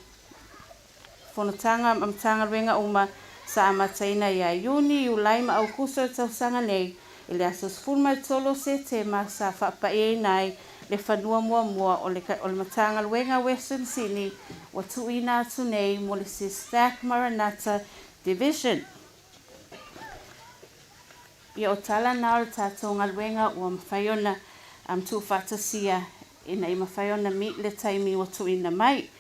fonotaga ma Matagaluega uma sa amataina ia Iuni, Iulai ma Aukuso o le tausaga nei, i le aso 13 o Setema sa faapaiaina ai le fanua muamua o le o le Matagaluega Western Sydney ua tuuina atu nei mo le Sestac Maranatha Division. Ia o tala na o le tatou galuega ua mafai ona tuufaatasia ina ia mafai ona meet le taimi ua tuuina mai.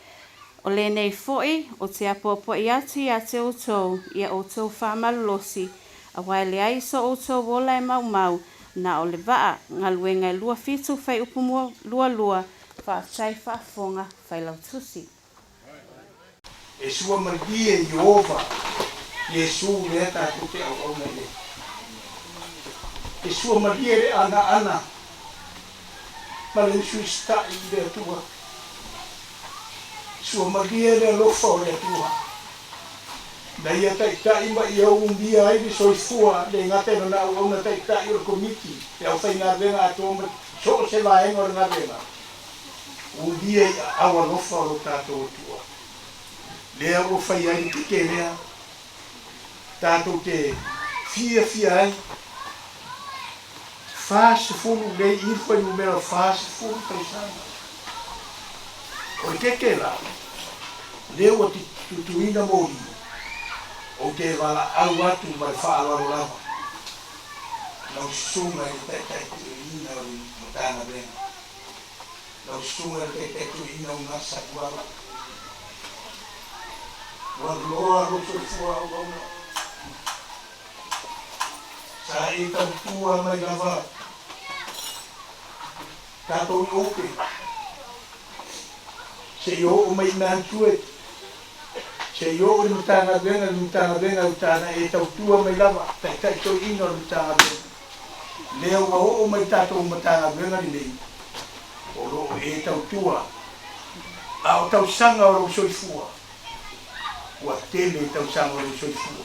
O lenei foi, ou te apoapoai atu ia te outou, ia outou faamalolosi, aua e leai so outou ola e maumau, na o le vaa, galuega e 27 fuaiupu 22, Faafetai faafofoga, Failautusi. E sua malie Ieova, Iesu lea tatou te auauna i ai. E sua malie le anaana ma le usuisitai i le Atua. E sua malie le alofa o le Atua, na Ia taitai ma Ia umia ai le soifua, le gata i Lona auauna taitai o le Komiti, le aufaigaluega atoa ma so o se vaega o le galuega. Ulia i aao alofa o lo tatou Atua, lea ua fai ai le keke lea tatou te fiafia ai, 40 nei i le fuainumera 40 tausaga. O le keke la, lea ua tutuina moli, ou te valaau atu ma le faaaloalo lava, lau susuga i le Taitai Tuuina o le Matagaluega. Lau susuga i le Taitai Toeaina o Gasa Tuala. Ua loa lou soifua auauna. Sa e tautua mai lava tatou i Ope seia oo mai i Mantuet, seia oo i le Matagaluega, le Matagaluega uta na e tautua mai lava, Taitai Toeaina o le Matagaluega. Lea ua oo mai tatou Matagaluega lenei, o lo o e tautua, a o tausaga o lou soifua, ua tele tausaga o lou soifua.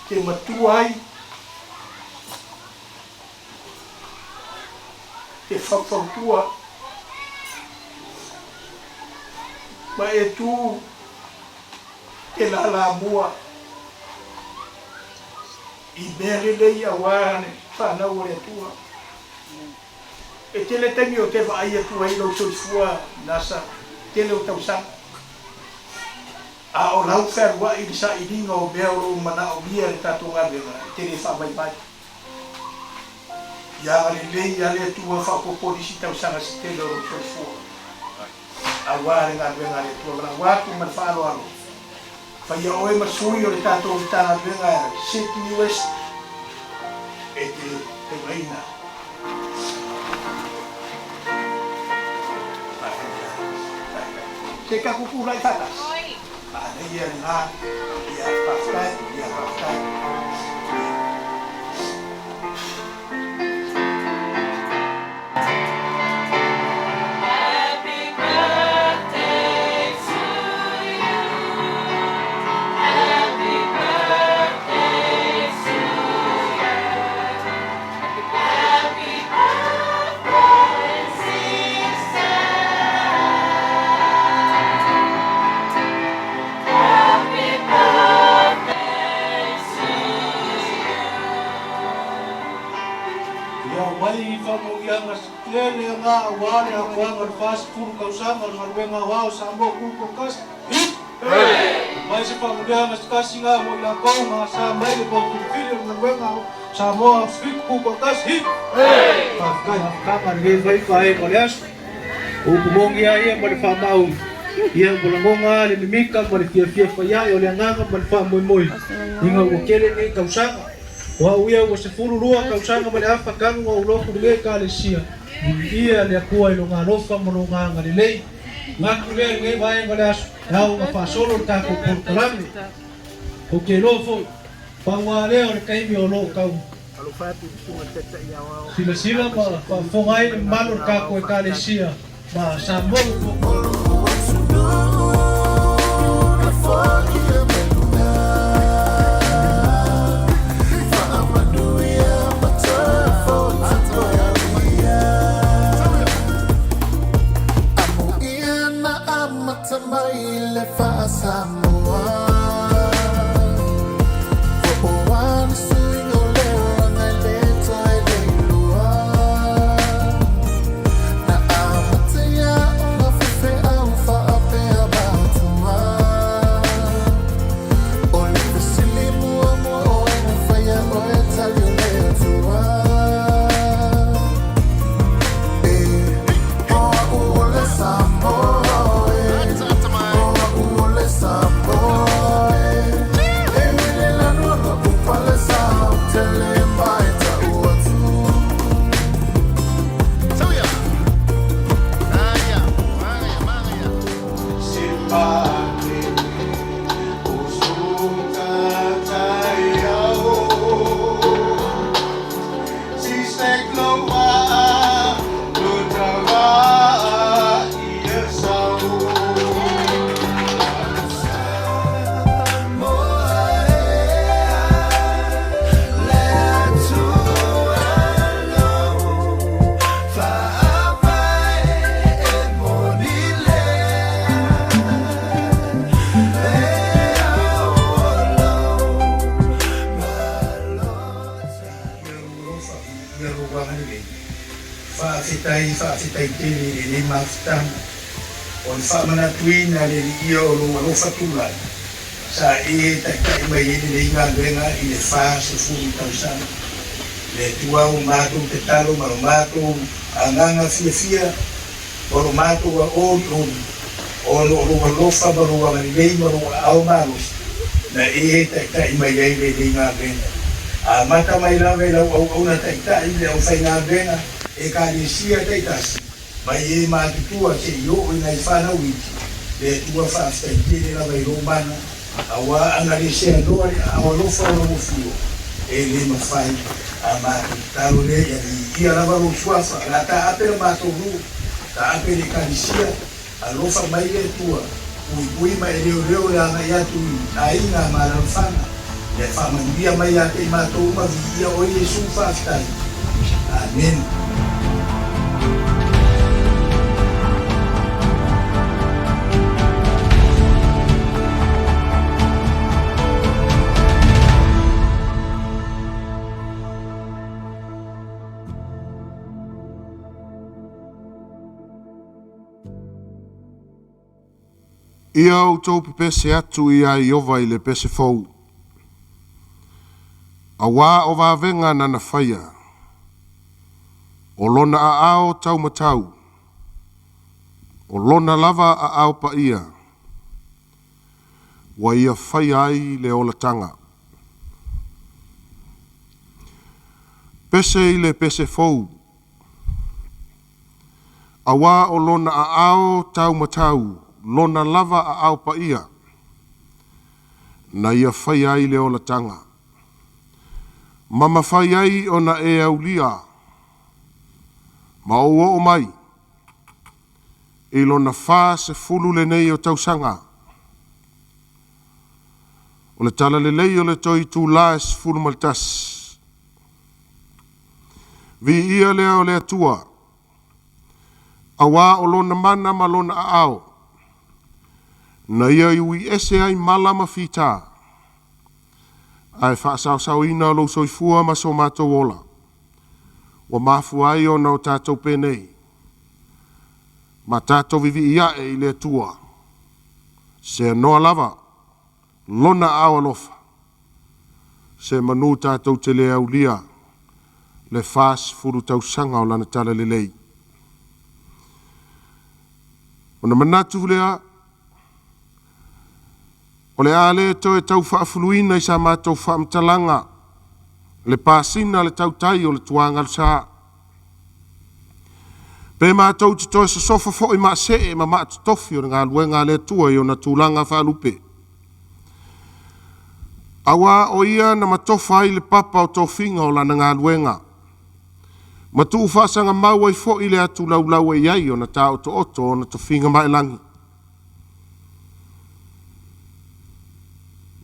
Te matua ai, te faufautua, ma e tu te lalamua. I mea lelei aua le fanau o le Atua. E tele taimi o te vaai atu ai lou soifua nasa tele o tausaga. A o lau fealuai i le sailiga o mea o lo o manaomia e le tatou galuega, e te le faavaivai. Ia agalelei a le Atua faaopoopo nisi tausaga se tele o lou soifua aua le galuega a le Atua. Valaau atu ma le faaaloalo. Faia oe ma sui o le tatou Matagaluega Sydney West e te tauaina. Se tatou tulai faatasi. Manaia lena. Ia faafetai, ia faafetai. Ia mai faamanuiaga tele na aua le atoaga o le 40 tausaga o le galuega aoao Samoa Group of Cus. Hip! Mai se faamanuiaga se tasi na mo i latou na sa mai le Board Filifili. Sili o le Galuega a Samoa 7 1 7. Faafetai amataga lenei faiva e ma le aso. O upu moni lava ia ma le faamau ia ua lagona le mimita ma le fiafia faiae o le agaga ma le faamoemoe ina ua tele nei tausaga. O au ia ua 12 tausaga ma le afa talu na ou lotu i lenei Ekalesia. Viia le Atua i lona alofa ma lona agalelei. Manatu lea i lenei vaega o le aso e ao ona faasolo le tatou polokalame. Ou te iloa foi, pau lava lea o le taimi o lo o tau silasila ma faafofoga ai le mamalu o le tatou Ekalesia ma Samoa. Faafetai, faafetai tele i lenei mafutaga o le faamanatuina le Alii o lou alofa tulai sa e taitai mai ai lenei galuega i le 40 tausaga. Le Atua o matou tatalo ma lo matou agaga fiafia ma lo matou olioli ona o lou alofa ma lou agalelei ma lou aao malosi na e taitai mai ai lenei galuega. Amata mai lava i lau auauna taitai i le aufaigaluega Ekalesia taitasi mai e matutua seia oo i nai fanau iti, le Atua faafetai tele lava i lou mana, auā ana le seanoa le aao alofa o lau afio, e le mafai a matou tatalo lea ia viia lava lou suafa, o le a taape le matou nuu, taape le Ekalesia, alofa mai le Atua, puipui ma e leoleo le agai atu i aiga ma alalafaga, ia faamanuia mai ia te i matou uma, viia oe Iesu, faafetai. Amene. Ia outou pepese atu ia Ieova i le pese fou, auā o vavega nana faia, o lona aao taumatau, o lona lava aao paia, ua ia faia ai le olataga. Pese i le pese fou, auā o lona aao taumatau, lona lava aao paia, na ia faia ai le olataga, ma mafai ai ona e aulia ma ou oo mai i lona 40 lenei o tausaga. O le tala lelei o le toe itulā e 11. Viia lea o le Atua, auā o lona mana ma lona aao, na ia ui ese ai mala ma fitā, ae faasaosaoina lou soifua ma so matou ola, ua mafua ai ona o tatou penei, ma tatou vivii ae i le Atua, seanoa lava lona aao alofa. Se manu tatou te le aulia le 40 tausaga o lana talalelei. Ona manatu lea, o le a le toe tau faafuluina i sa matou faamatalaga le pasina le tautai o le tuagalusa. Pe matou te toe sosofa foi maasee ma maatotofi o le galuega a le Atua i ona tulaga faalupe. Aua o Ia na matofa ai le papa o tofiga o Lana galuega, ma tuufaasagamau ai foi le atulaulau e i ai ona taotooto o ona tofiga maialagi.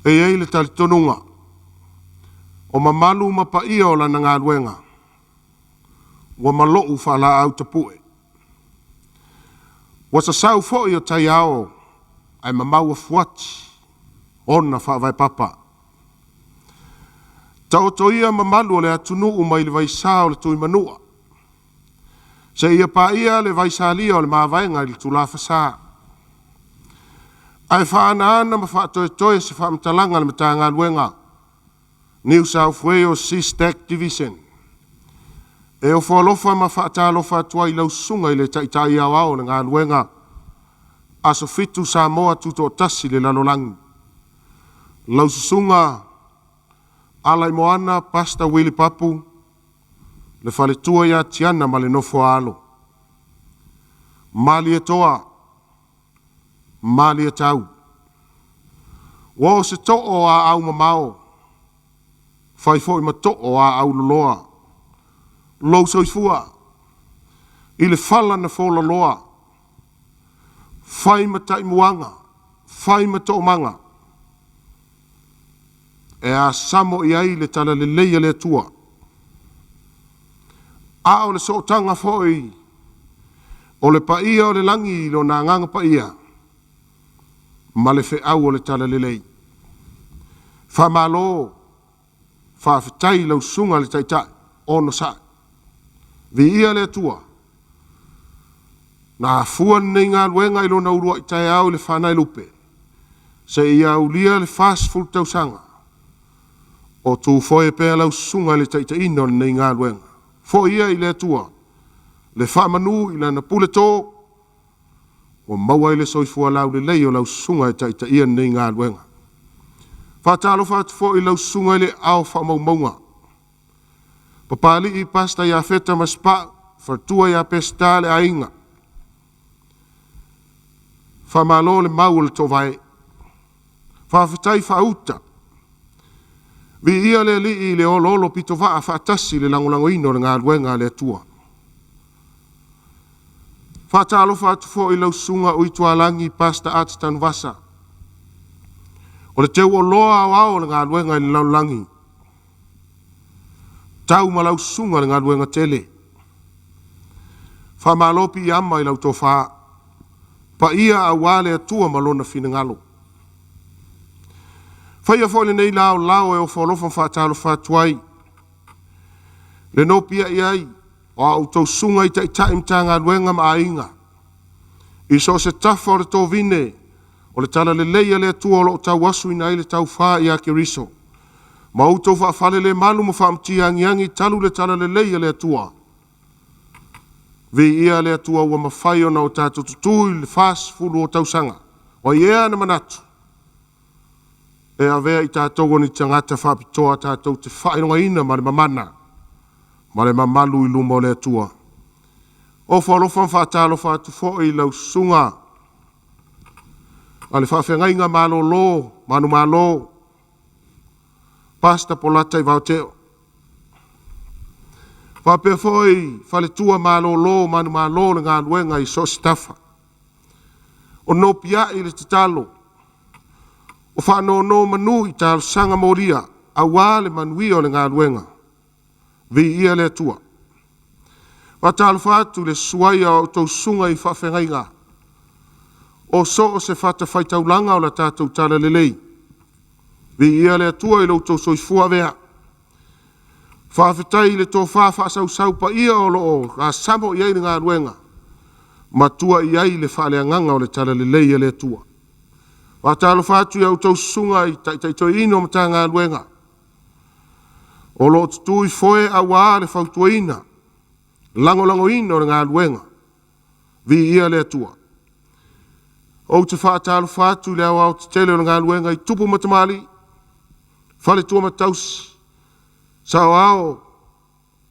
E i ai le talitonuga, o mamalu ma paia o Lana galuega, ua malo'u faalaau tapue, ua sasau foi o taiao ae mamau afuati ona faavae papa. Taoto ia mamalu o le atunuu mai le vaisa o le Tuimanua seia paia le Vaisalia o le Mavaega i le Tulafasa, ae faanaana ma faatoetoe se faamatalaga a le Matagaluega New South Wales SEASTAC Division e ofo alofa ma faatalofa atu ai i lau Susuga i le Taitai Aoao o le Galuega Aso Fitu Samoa Tutoatasi i le Lalolagi, lau Susuga Alaimoana Pastor Willie Papu, le faletua ia Tiana ma le nofo a alo. Malietoa, malietau, ua o se too o aau mamao, fai foi ma too o aau loloa lou soifua i le fala na folaloa, fai ma taimuaga, fai ma toomaga, e asamo i ai le talalelei a le Atua. A o le sootaga foi o le paia o le lagi i Lona Agaga Paia ma le feau o le talalelei. Faamalo, faafetai i lau Susuga i le Taitai, onosai. Viia le Atua na afua lenei galuega i lona uluai taeao i le faanaelupe seia aulia le 40 tausaga o tu foe pea lau susuga i le taitaiina o lenei galuega. Foi ia i le Atua le faamanu i lana puleto ua maua ai le soifua laulelei o lau susuga e taitaia lenei galuega. Faatalofa atu foi i lau susuga i le Ao Faamaumauga, Papalii Pastor Iafeta Masepau, faletua ia Peseta le aiga. Faamalo le mau o le toovae. Faafetai faauta. Viia le Alii i le oloolo pitovaa faatasi i le lagolagoina o le galuega a le Atua. Faatalofa atu foi i lau susuga Uitualagi Pastor Art Tanuvasa, o le teuoloa aoao o le galuega i le lalolagi, tau ma lau susuga i le galuega tele. Faamalo piiama i lau tofa, paia aua le Atua ma lona finagalo. Faia foi lenei laolao e ofo alofa ma faatalofa atu ai le nopiai ai o a outou susuga i taitai Matagaluega ma aiga i so o se tafa o le tovine o le talalelei a le Atua o lo o tauasuina ai le taufa ia Keriso ma outou faafalelemalu ma faamutiaagiagi talu le talalelei a le Atua. Viia le Atua ua mafai ona o tatou tutū i le 40 o tausaga. O ai ea na manatu e avea i tatou o ni tagata faapitoa tatou te faailogaina ma le mamana ma le mamalu i luma o le Atua. Ofo alofa ma faatalofa atu foi i lau susuga a le faafeagaiga malolo manumalo Pastor Polata i Vaoteo. Faapea foi faletua malolo manumalo o le galuega i so o se tafa. O nopiai le tatalo, o faanonomanu i talosaga molia aua le manuia o le galuega. Viia le Atua. Faatalofa atu i le susu ai o a outou susuga i faafeagaiga o so o se fatafaitaulaga o le tatou talalelei. Viia le Atua i lo outou soifua avea. Faafetai i le tofa faasausau paia o lo o gasamo i ai le galuega ma tua i ai le faaleagaga o le talalelei a le Atua. Faatalofa atu i a outou susuga i taitaitoeina o Matagaluega. O lo o tutū i foe auā le fautuaina, lagolagoina o le galuega. Viia le Atua. Ou te faatalofa atu i le aoaotetele o le galuega i tupu ma tamalii, faletua ma tausi, saoao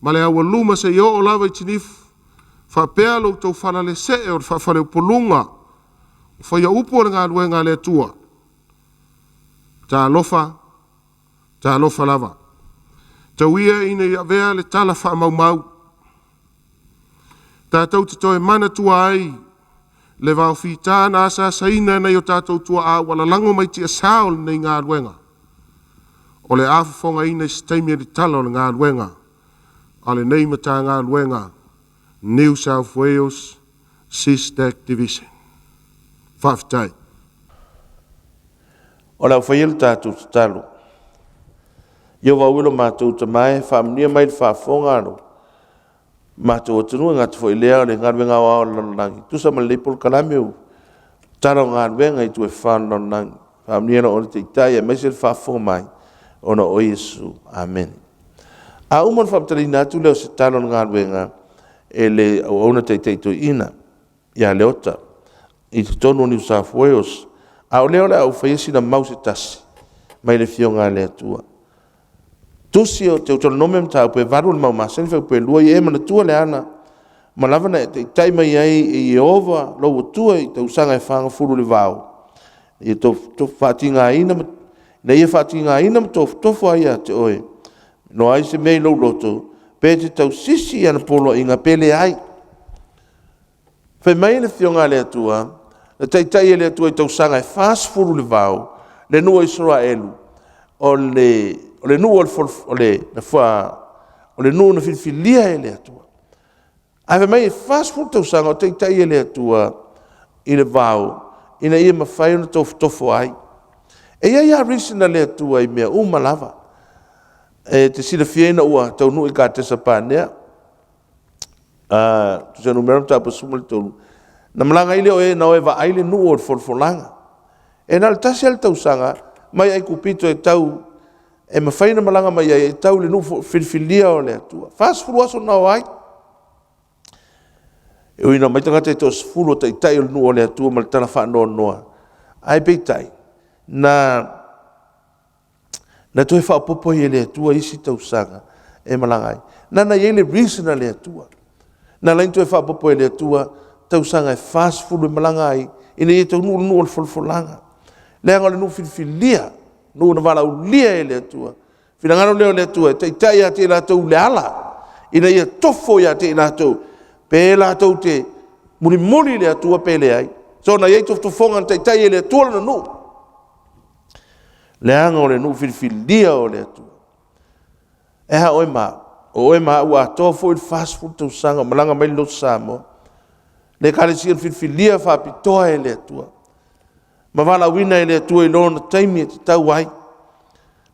ma le aualuma seia oo lava i tinifu, faapea lo outou falalesee o le faafaleupoluga o faia upu o le galuega a le Atua. Talofa, talofa lava. Tau ia ina ia avea le tala faamaumau tatou te toe manatua ai le vaofita na asaasaina e nai o tatou tuaa ua lalago mai tiasa o lenei galuega, o le a fofogaina i se taimi o le tala o le galuega a lenei Matagaluega New South Wales SISTech Division. Faafetai. O le a ou faia le tatou tatalo. Ieova aue lo matou Tama e, faamanuia mai le faafofoga a lo matou atunuu, e gata foi i lea o le galuega aoao a le lalolagi, tusa ma lenei polokalame o tala o galuega i itu e fa o le lalolagi. Faamanuia le Taitai aemaise le faafofoga mai ona o Iesu. Amene. A uma ona faamatalaina atu lea o se tala o le galuega e le auauna taitai toeaina ia Leota i totonu o New South Wales, a o lea o le a ou faia sina mau se tasi mai le Afioga a le Atua. Tusi o Teutoronome mataupu e 8 le mau masani fuaiupu e 2, ia e manatua le ala ma lava na e taitai mai ai e Ieova lou Atua i tausaga e 40 i le vao, ia faatigaina ina ia faatigaina ma tofutofu ai ia te oe, no ai se mea i lou loto, pe te tausisi i ana poloaiga pe leai. Fai mai le Afioga a le Atua, na taitai e le Atua i tausaga e 40 le vao, le nuu o Isaraelu, o le nuu o le, o le nuu na filifilia e le Atua. Ae fai mai e 40 tausaga o taitai e le Atua i le vao ina ia mafai ona tofotofo ai. E i ai lava reason a le Atua i mea uma lava. E te silafia ina ua taunuu i Katesa Panea, tusa numera mataupu 13, na malaga ai lea o e na o e vaai le nuu o le folafolaga. E na o le tasi lava le tausaga mai Aikupito e tau e mafai ona malaga mai ai e tau i le nuu filifilia o le Atua. 40 aso na o ai. E ui ina omai tagata e toasefulu o taitai o le nuu o le Atua ma le tala faanoanoa, ae peitai, na toe faaopoopo ai e le Atua isi tausaga e malaga ai. Na na i ai le reason a le Atua. Na ala ai ona toe faaopoopo e le Atua tausaga e 40 e malaga ai, ina ia taunuu le nuu o le folafolaga. Leaga o le nuu filifilia, nuu na valaaulia e le Atua. Finagalo lea o le Atua e taitai ia te i latou i le ala, ina ia tofo ia te i latou, pe latou te mulimuli i le Atua pe leai. Soona i ai tofotofoga na taitai e le Atua lona nuu. Leaga o le nuu filifilia o le Atua. E a oe ma au? O oe ma au ua atoa foi le 40 tausaga o malaga mai le Lotu Samoa. Le Ekalesia na filifilia faapitoa e le Atua ma valaauina e le Atua i lona taimi e tatau ai.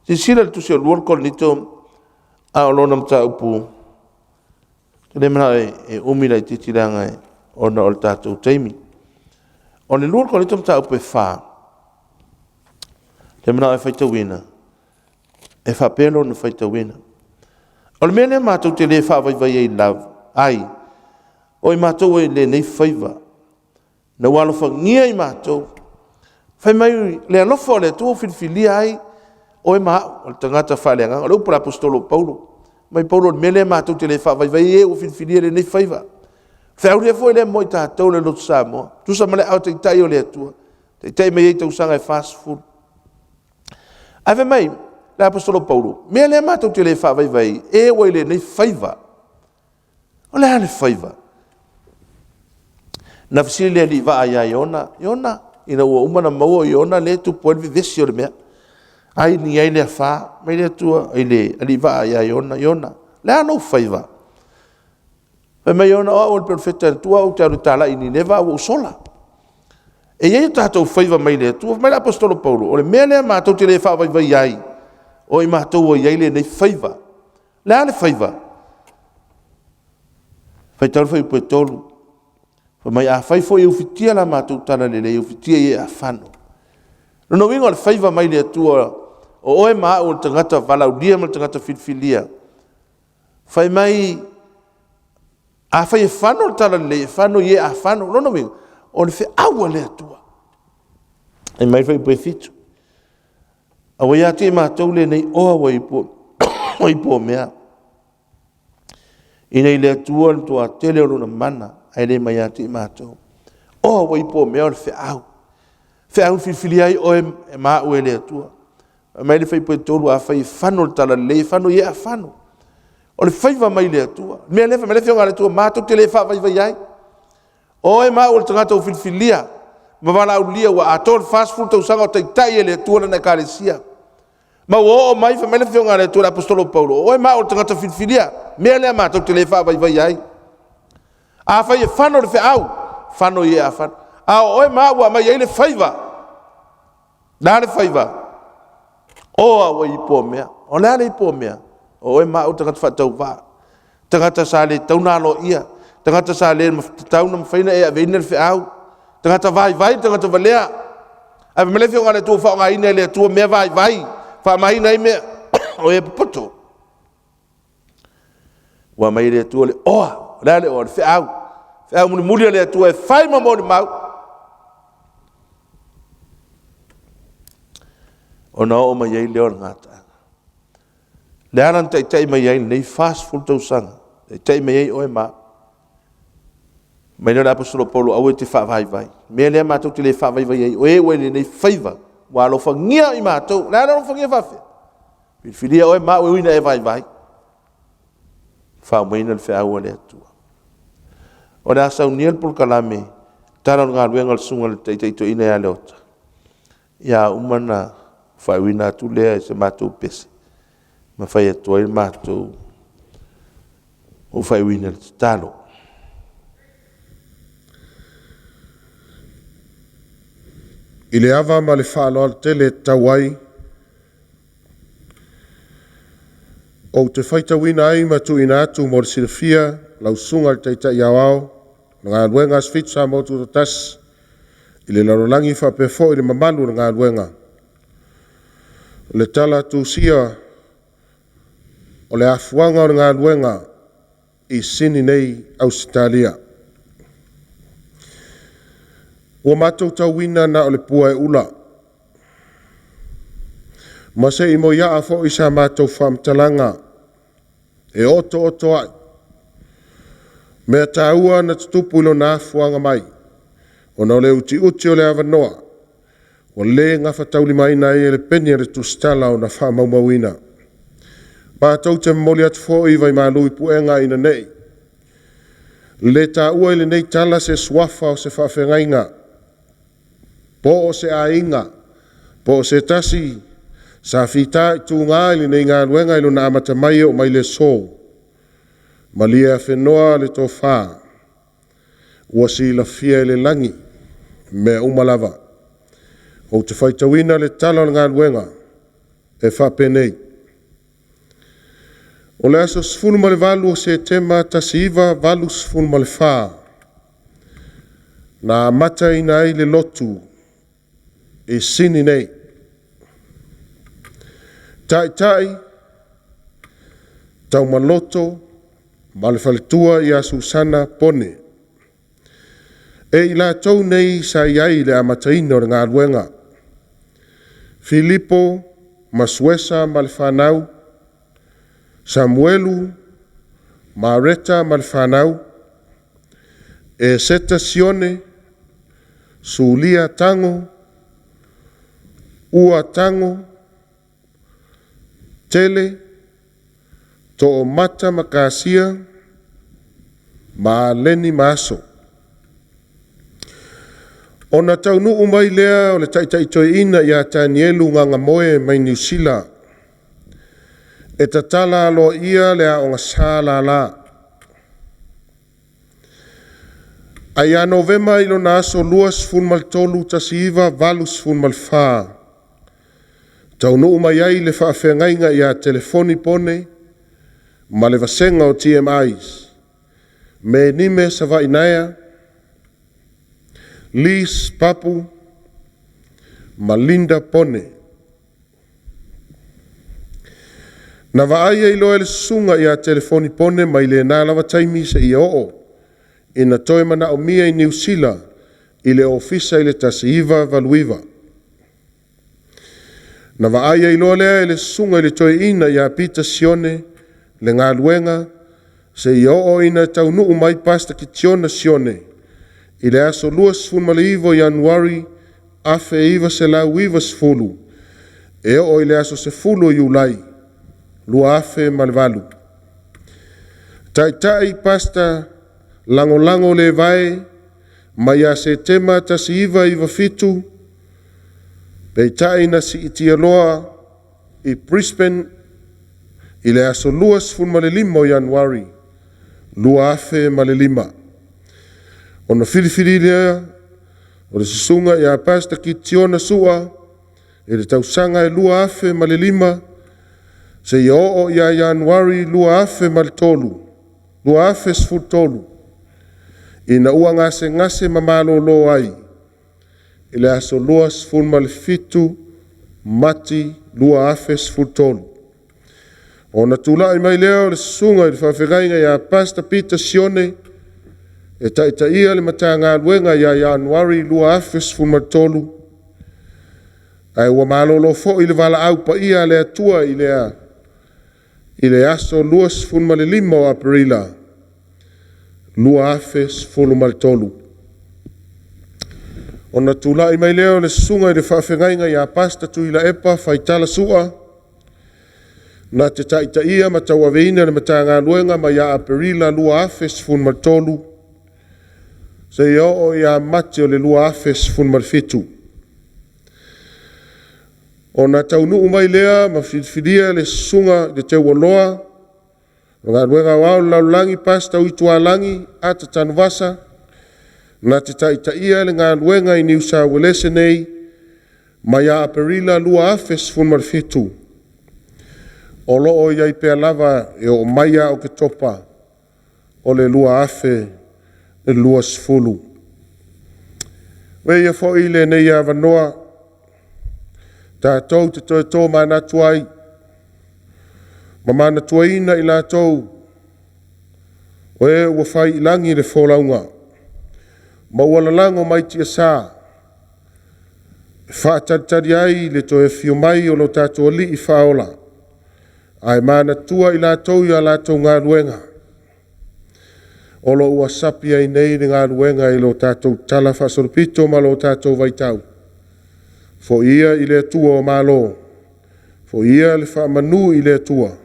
Silasila i le tusi o 2 Korinito a o lona mataupu, e le manao e umi laitiiti leaga ona o le tatou taimi. O le 2 Korinito mataupu e 4, e manao e faitauina, e faapea lona faitauina. O le mea lea matou te le faavaivai ai lava, ai, o i matou e lenei faiva, na ua alofagia i matou. Fai mai le alofa o le Atua ua filifilia ai oe ma au, o le tagata faaleagaga. O le upu a le Aposetolo o Paulo, mai Paulo, o le mea lea matou te le faavaivai ai e ua filifilia lenei faiva. Feaulia foi lea mo i tatou le lotu Samoa. Tusa ma le ao taitai o le Atua, taitai mai ai tausaga e 40. Ae fai mai le Aposetolo Paulo, mea lea matou te le faavaivai e ua i lenei faiva. O le a le faiva? Na fesili le alii vaa ia Iona, Iona, ina ua uma ona maua o Iona lea e tupu ai le vevesi o le mea. Ai ni ai le afa, mai le Atua i le alii vaa ia Iona, Iona, le a lou faiva? Fai mai Iona, o au o le perofeta a le Atua, ou te alu e talai i Nineva ae ua ou sola. E i ai o tatou faiva mai le Atua. Fai mai le Aposetolo Paulo, o le mea lea matou te le faavaivai ai, o i matou ua i ai lenei faiva. Le a le faiva? Faitau le fuaiupu e 3. Fai mai, afai foi e ufitia la matou talalelei, e ufitia ia e afano. Lona uiga o le faiva mai le Atua O oe ma a'u o le tagata valaaulia ma le tagata filifilia. Fai mai, afai e fano le talalelei, e fano i e a fano. Lona uiga, o le feau a le Atua. E mai fuaiupu e 7. A ua ia te i matou lenei oa ua i po, ua i po mea. Ina i le Atua le matua tele o lona mana, ae le mai ia te i matou. Oa ua i po mea o le feau. Feau filifilia ai oe e ma au e le Atua. Fai mai le fuaiupu e 3, afai e fano le talalelei, e fano i e a fano. O le faiva mai le Atua. Mea lea fai mai le Afioga a le Atua, matou te le faavaivai ai. O oe ma au o le tagata ua filifilia ma valaaulia ua atoa le 40 tausaga o taitai e le Atua lana ekalesia. Ma ua oo mai, fai mai le Afioga a le Atua i le Aposetolo o Paulo, o oe ma au o le tagata filifilia, mea lea matou te le faavaivai ai. Afai e fano le feau, fano i e a fano. A o oe ma au ua aumai ai le faiva. Le a le faiva? O a ua ipu o mea. O le a le ipu o mea? O oe ma au tagata faatauvaa. Tagata sa le tatau ona aloaia. Tagata sa le tatau ona mafai ona e aveina le feau. Tagata vaivai, tagata valea. Ae fai mai le Afioga a le Atua ua faaaogaina e le Atua mea vaivai, faamaina ai mea o e popoto. Ua aumai e le Atua le oa. O le a le oa? O le feau. Feau mulimuli a le Atua e fai ma molimau. Ona oo mai ai lea o le gataaga. Le ala na taitai mai ai lenei 40 tausaga, taitai mai ai oe ma au. Mai lea o le Aposetolo Paulo, aua e te faavaivai. Mea lea matou te le faavaivai ai, o e ua i lenei faiva, ua alofagia i matou. O le a le alofagia faafefea? Filifilia oe ma au e ui ina e vaivai. Faaumaina le feau a le Atua. O le a saunia le polokalame tala o le galuega a le susuga i le Taitai Toeaina ia Leota. Ia uma ona faaiuina atu lea i se matou pese ma fai atu ai le matou ou faaiuina le tatalo. I le ava ma le faaaloalo tele e tatau ai, ou te faitauina ai ma tuuina atu mo le silafia lau Susuga i le Taitai Aoao o le Galuega Aso Fitu Samoa Tutoatasi i le lalolagi faapea foi le mamalu o le galuega. O le tala tusia o le afuaga o le galuega i Sini nei, Ausetalia. Ua matou tauina na o le pua e ula, ma se i moiaa foi sa matou faamatalaga e otooto ai mea taua na tutupu i lona afuaga mai, ona o le utiuti o le avanoa ua le gafataulimaina ai e le peni a le tusitala ona faamaumauina. Matou te momoli atu foi vaimalu i puega ina nei le taua i lenei tala se suafa o se faafeagaiga, po o se aiga, po o se tasi sa fitaituga i lenei galuega i lona amata mai e oo mai le aso. Malie afenoa le tofa, ua silafia e le lagi mea uma lava. Ou te faitauina le tala o le galuega e faapenei: O le aso 18 o Setema 1984 na amataina ai le lotu i Sini nei. Taitai Taumaloto ma le faletua ia Susana Pone. E i latou nei sa i ai i le amataina o le galuega. Filipo ma Suesa ma le fanau, Samuelu Mareta ma le fanau, Eseta Sione, Sulia Tago, Ua Tago, Tele Toomata Makasia ma Aleni Maaso. Ona taunuu mai lea o le taitai toeaina ia Tanielu Gagamoe mai Niu Sila e tatala aloaia le aoga sa lala. Ae ia Novema i lona aso 23 1984, taunuu mai ai le faafeagaiga ia Telefoni Pone ma le vasega o TMIs, Menime Savaii Naea, Liz Papu ma Linda Pone. Na vaai ai loa e le susuga ia Telefoni Pone mai lena lava taimi seia oo ina toe manaomia i Niu Sila i le Ofisa i le 1989. Na vaai ai loa lea e le susuga i le toeaina ia Pita Sione le galuega seia oo ina taunuu mai Pastor Kitiona Sione i le aso 29 o Ianuari 1990 e oo i le aso 10 o Iulai 2008. Taitai Pastor Lagolago Levae mai ia Setema 1997, peitai na siitia loa i Brisbane i le aso 25 o Ianuari 2005. Ona filifili lea o le susuga ia Pastor Kitiona Sua i le tausaga e 2005 seia oo ia Ianuari 2013, ina ua gasegase ma malolo ai i le aso 27 Mati 2013. Ona tulai mai lea o le susuga i le faafeagaiga ia Pastor Peter Sione e taitaia le Matagaluega ia Ianuari 2013, ae ua malolo foi i le valaau paia a le Atua i le aso 25 o Aperila 2013. Ona tulai mai lea o le susuga i le faafeagaiga ia Pastor Tuilaepa Faitala Sua, na te taitaia ma tauaveina le Matagaluega mai ia Aperila 2013 seia oo ia Mati o le 2017. Ona taunuu mai lea ma filifilia le susuga i le Teualoa o Galuega Aoao i le Lalolagi Pastor Itualagi Ata Tanuvasa, na te taitaia le galuega i Niu Sa Uelese nei mai ia Aperila 2017, o lo o i ai pea lava e oo mai ia Oketopa o le 2020. Avea foi lenei avanoa tatou te toe tomanatu ai ma manatuaina i latou o e ua fai i lagi le folauga ma ua lalago mai tiasa e faatalitali ai i le toe afio mai o lo tatou Alii Faaola, ae manatua i latou i a latou galuega o lo o ua sapi ai nei le galuega i lo tatou talafaasolopito ma lo tatou vaitau. Foi ia i le Atua o Malo, foi ia le faamanu i le Atua,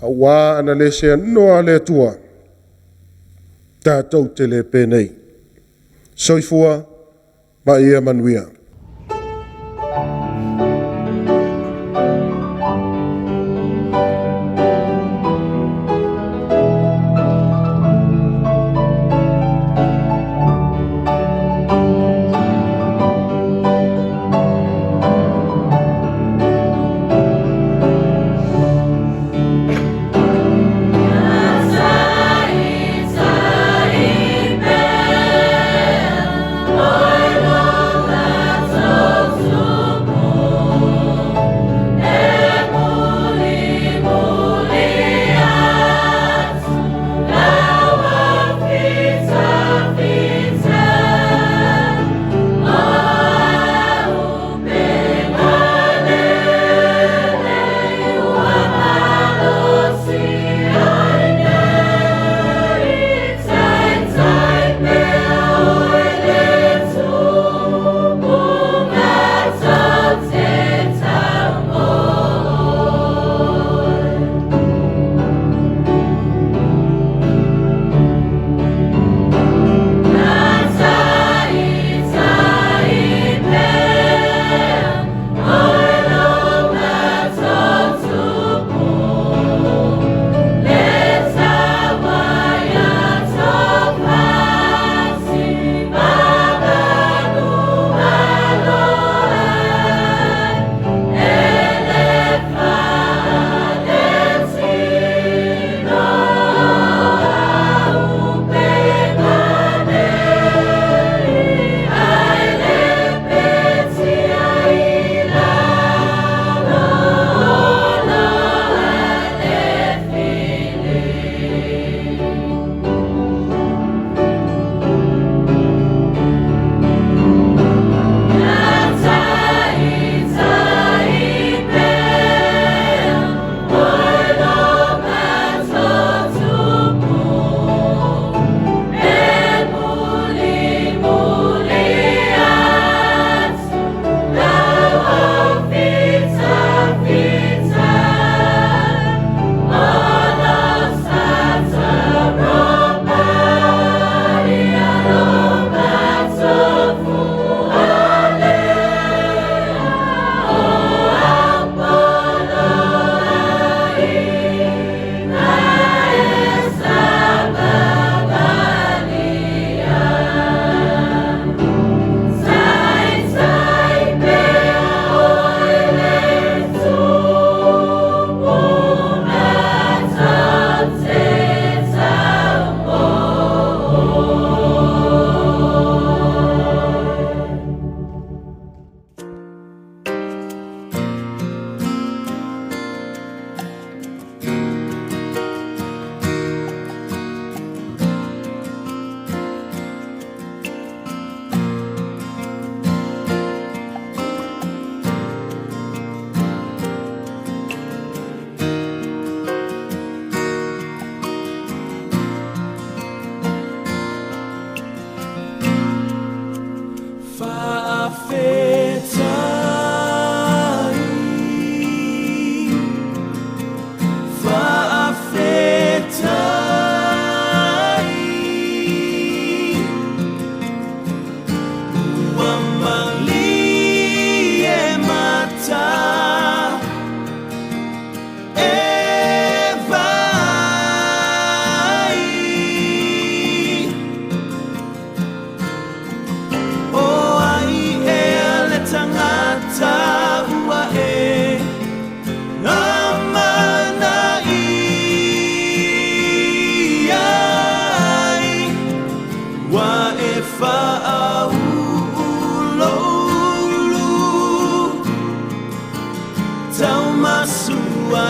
aua ana le seanoa le Atua, tatou te le penei. Soifua ma ia manuia.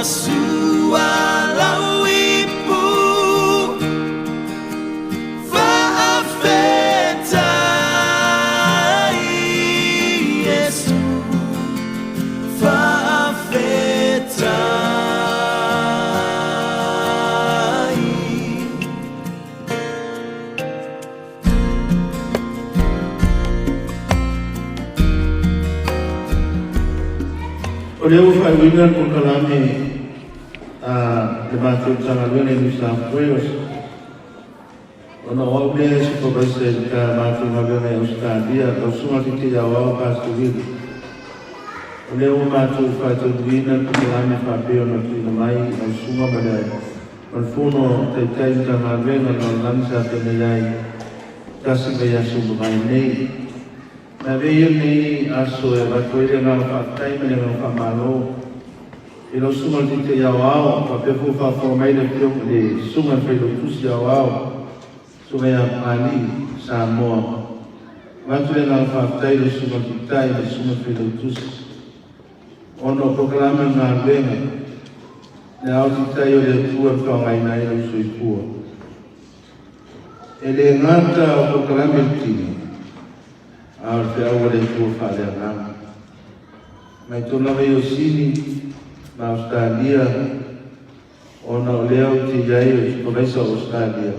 sua lau ipu Faafetai Iesu Faafetai. O lea ua faaiuina le polokalame a le matou Matagaluega i New South Wales, ona o au lea e supervisor i le matou galuega i Ausetalia, lau Susuga Titi Aoao Pastor Willie. O lea ua matou faataunuuina le polokalame faapea ona tuuina mai i lau Susuga ma le ma le Fono Taitai Matagaluega o le Lalolagi sa feagai ai tasi vaiaso ua mavae nei. Na avea ia lenei aso e avatu ai le agaga faafetai ma le agaga faamalo i lau Susuga i le Taitai Aoao, faapea foi ua faafofoga mai le Afioga i le Susuga i le Failautusi Aoao, Susuga ia Papalii Samoa. Avatu le agaga faafetai i lau Susuga i le Taitai ma le Susuga i le Failautusi ona o polokalame o le galuega le ao taitai o le Atua e faaaogaina ai lou soifua. E le gata o polokalame le tino, a o le feau a le Atua faaleagaga. Mai tonu lava i Osini ma Ausetalia, ona o lea ou te i ai o le supervisor o Ausetalia.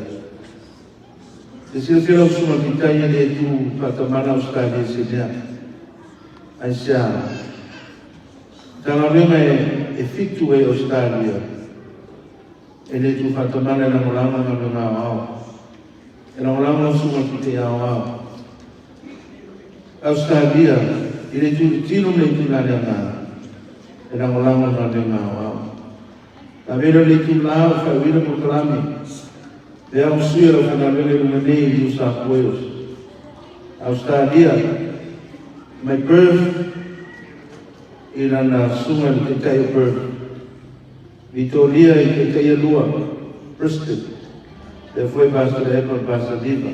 Te silafia lau susuga Titai e le tu faatamala Ausetalia i se mea. Aisea? Matagaluega e fitu ai Ausetalia e le tu faatamala e lagolago galuega aoao. E lagolago lau susuga i le Taitai Aoao. Ausetalia, i le itu tino ma le itu leagaga, e lagolago le galuega aoao. Ave lea o le itulā o faaiuina polokalame, lea ua suia lau faigaluega i luga nei i New South Wales. Ausetalia, mai Perth i lana susuga i le Taitai o Perth. Vitoria i Taitai e lua, Brisbane, lea foi Pastor Epa ma Pastor Liva.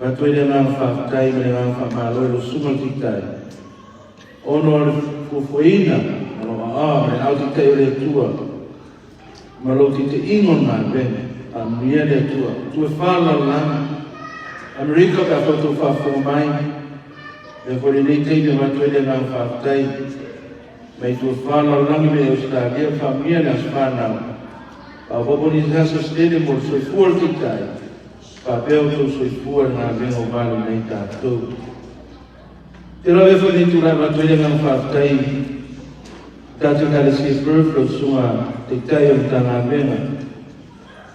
Avatu ai le agaga faafetai ma le agaga faamalo i lau Susuga i le Taitai ona o le fuafuaina o lou aao ma le ao taitai o le Atua ma lou taitaiga o le galuega. Faamanuia le Atua. Tu e fa le lalolagi. Amerika pe a outou faafofoga mai, lea foi lenei taimi avatu ai le agaga faafetai mai tu e fa le lalolagi me Australia, faamanuia le aso fanau. Faaopoopo nisi aso se tele mo le soifua o le taitai. Faapea outou soifua i le galuega ua vale nei tatou. Te lau e foi nei tulaga avatu ai le agaga faafetai i tatou Ekalesia i Perth, lau Susuga Taitai o le Matagaluega.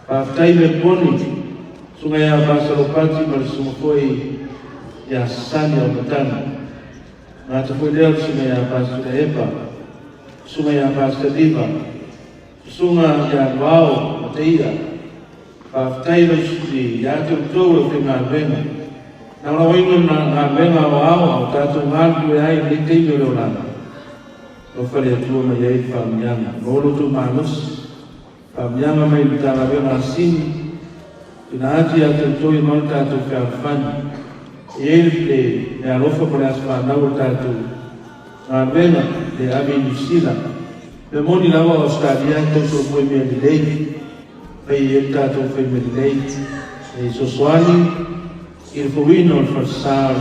Faafetai me poni, Susuga ia Pastor Lopati ma le Susuga foi ia Sani Aumatagi. Gata foi lea o le Susuga ia Pastor Epa, Susuga ia Pastor Liva, Susuga ia Luao Mataia. Faafetai lau sui ia te outou lau faigaluega. Lagolagoina le galuega aoao a o tatou galulue ai i lenei taimi o le olaga. Alofa le Atua mai ai le faamanuiaga. Maua lo outou malosi. Faamanuiaga mai le Matagaluega a Sini. Tuuina atu ia te outou ia maua le tatou fealofani. E i ai le meaalofa mo le aso fanau o le tatou galuega le ave i Niu Sila. Mea moni lava o Ausetalia e tausolomua i mea lelei. Fai ai le tatou fai mea lelei e fesoasoani i le fouina o le falesa o le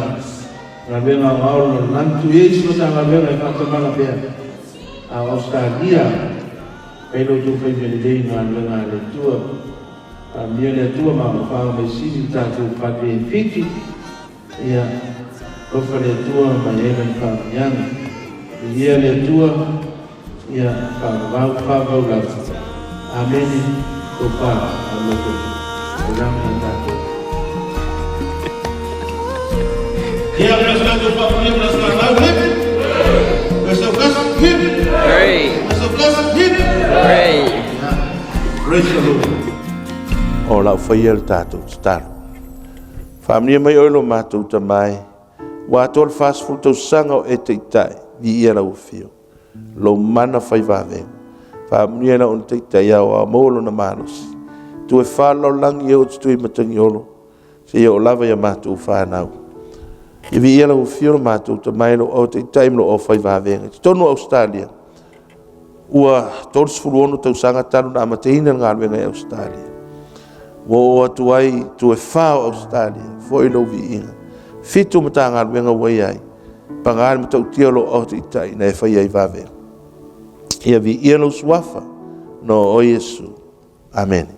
galuega aoao o le lalolagi. Tuu i ai se Matagaluega e faatamala pea a o Ausetalia fai lo outou fai mea lelei i galuega a le Atua. Faamanuia le Atua ma faaoga mai sili le tatou fale e fitu. Ia alofa le Atua ma i ai lana faamanuiaga. Viia le Atua, ia faavavau, faavavau lava. Amene. Tofa alofa taulang na tatou. Ia, bless tatou faamanuia, bless fanau, hip! Bless our bless, hip! Hooray! Bless our bless, hip! Hooray! Praise the Lord. O lau faia le tatou tatalo. Faamanuia mai oe lo matou Tama e, ua atoa le 40 tausaga o e taitai, viia lau afio, lou mana fai vavega. Faamanuia i lau ona taitai aoao, maua lona malosi. Tu e fa lalolagi e oo te tui matagiolo, seia oo lava ia matou fanau. Ia viia lau afio lo matou Tama e, lou au taitai ma lou au fai vavega. I totonu o Ausetalia, Ua 36 tausaga talu na amataina le galuega i Ausetalia. Ua oo atu ai i itu e fa o Ausetalia, foi lou viiga. Fitu Matagaluega ua i ai, paga le matautia o lou aao taitai na e faia ai vavega. Ia viia lou suafa, no oe Iesu. Amene.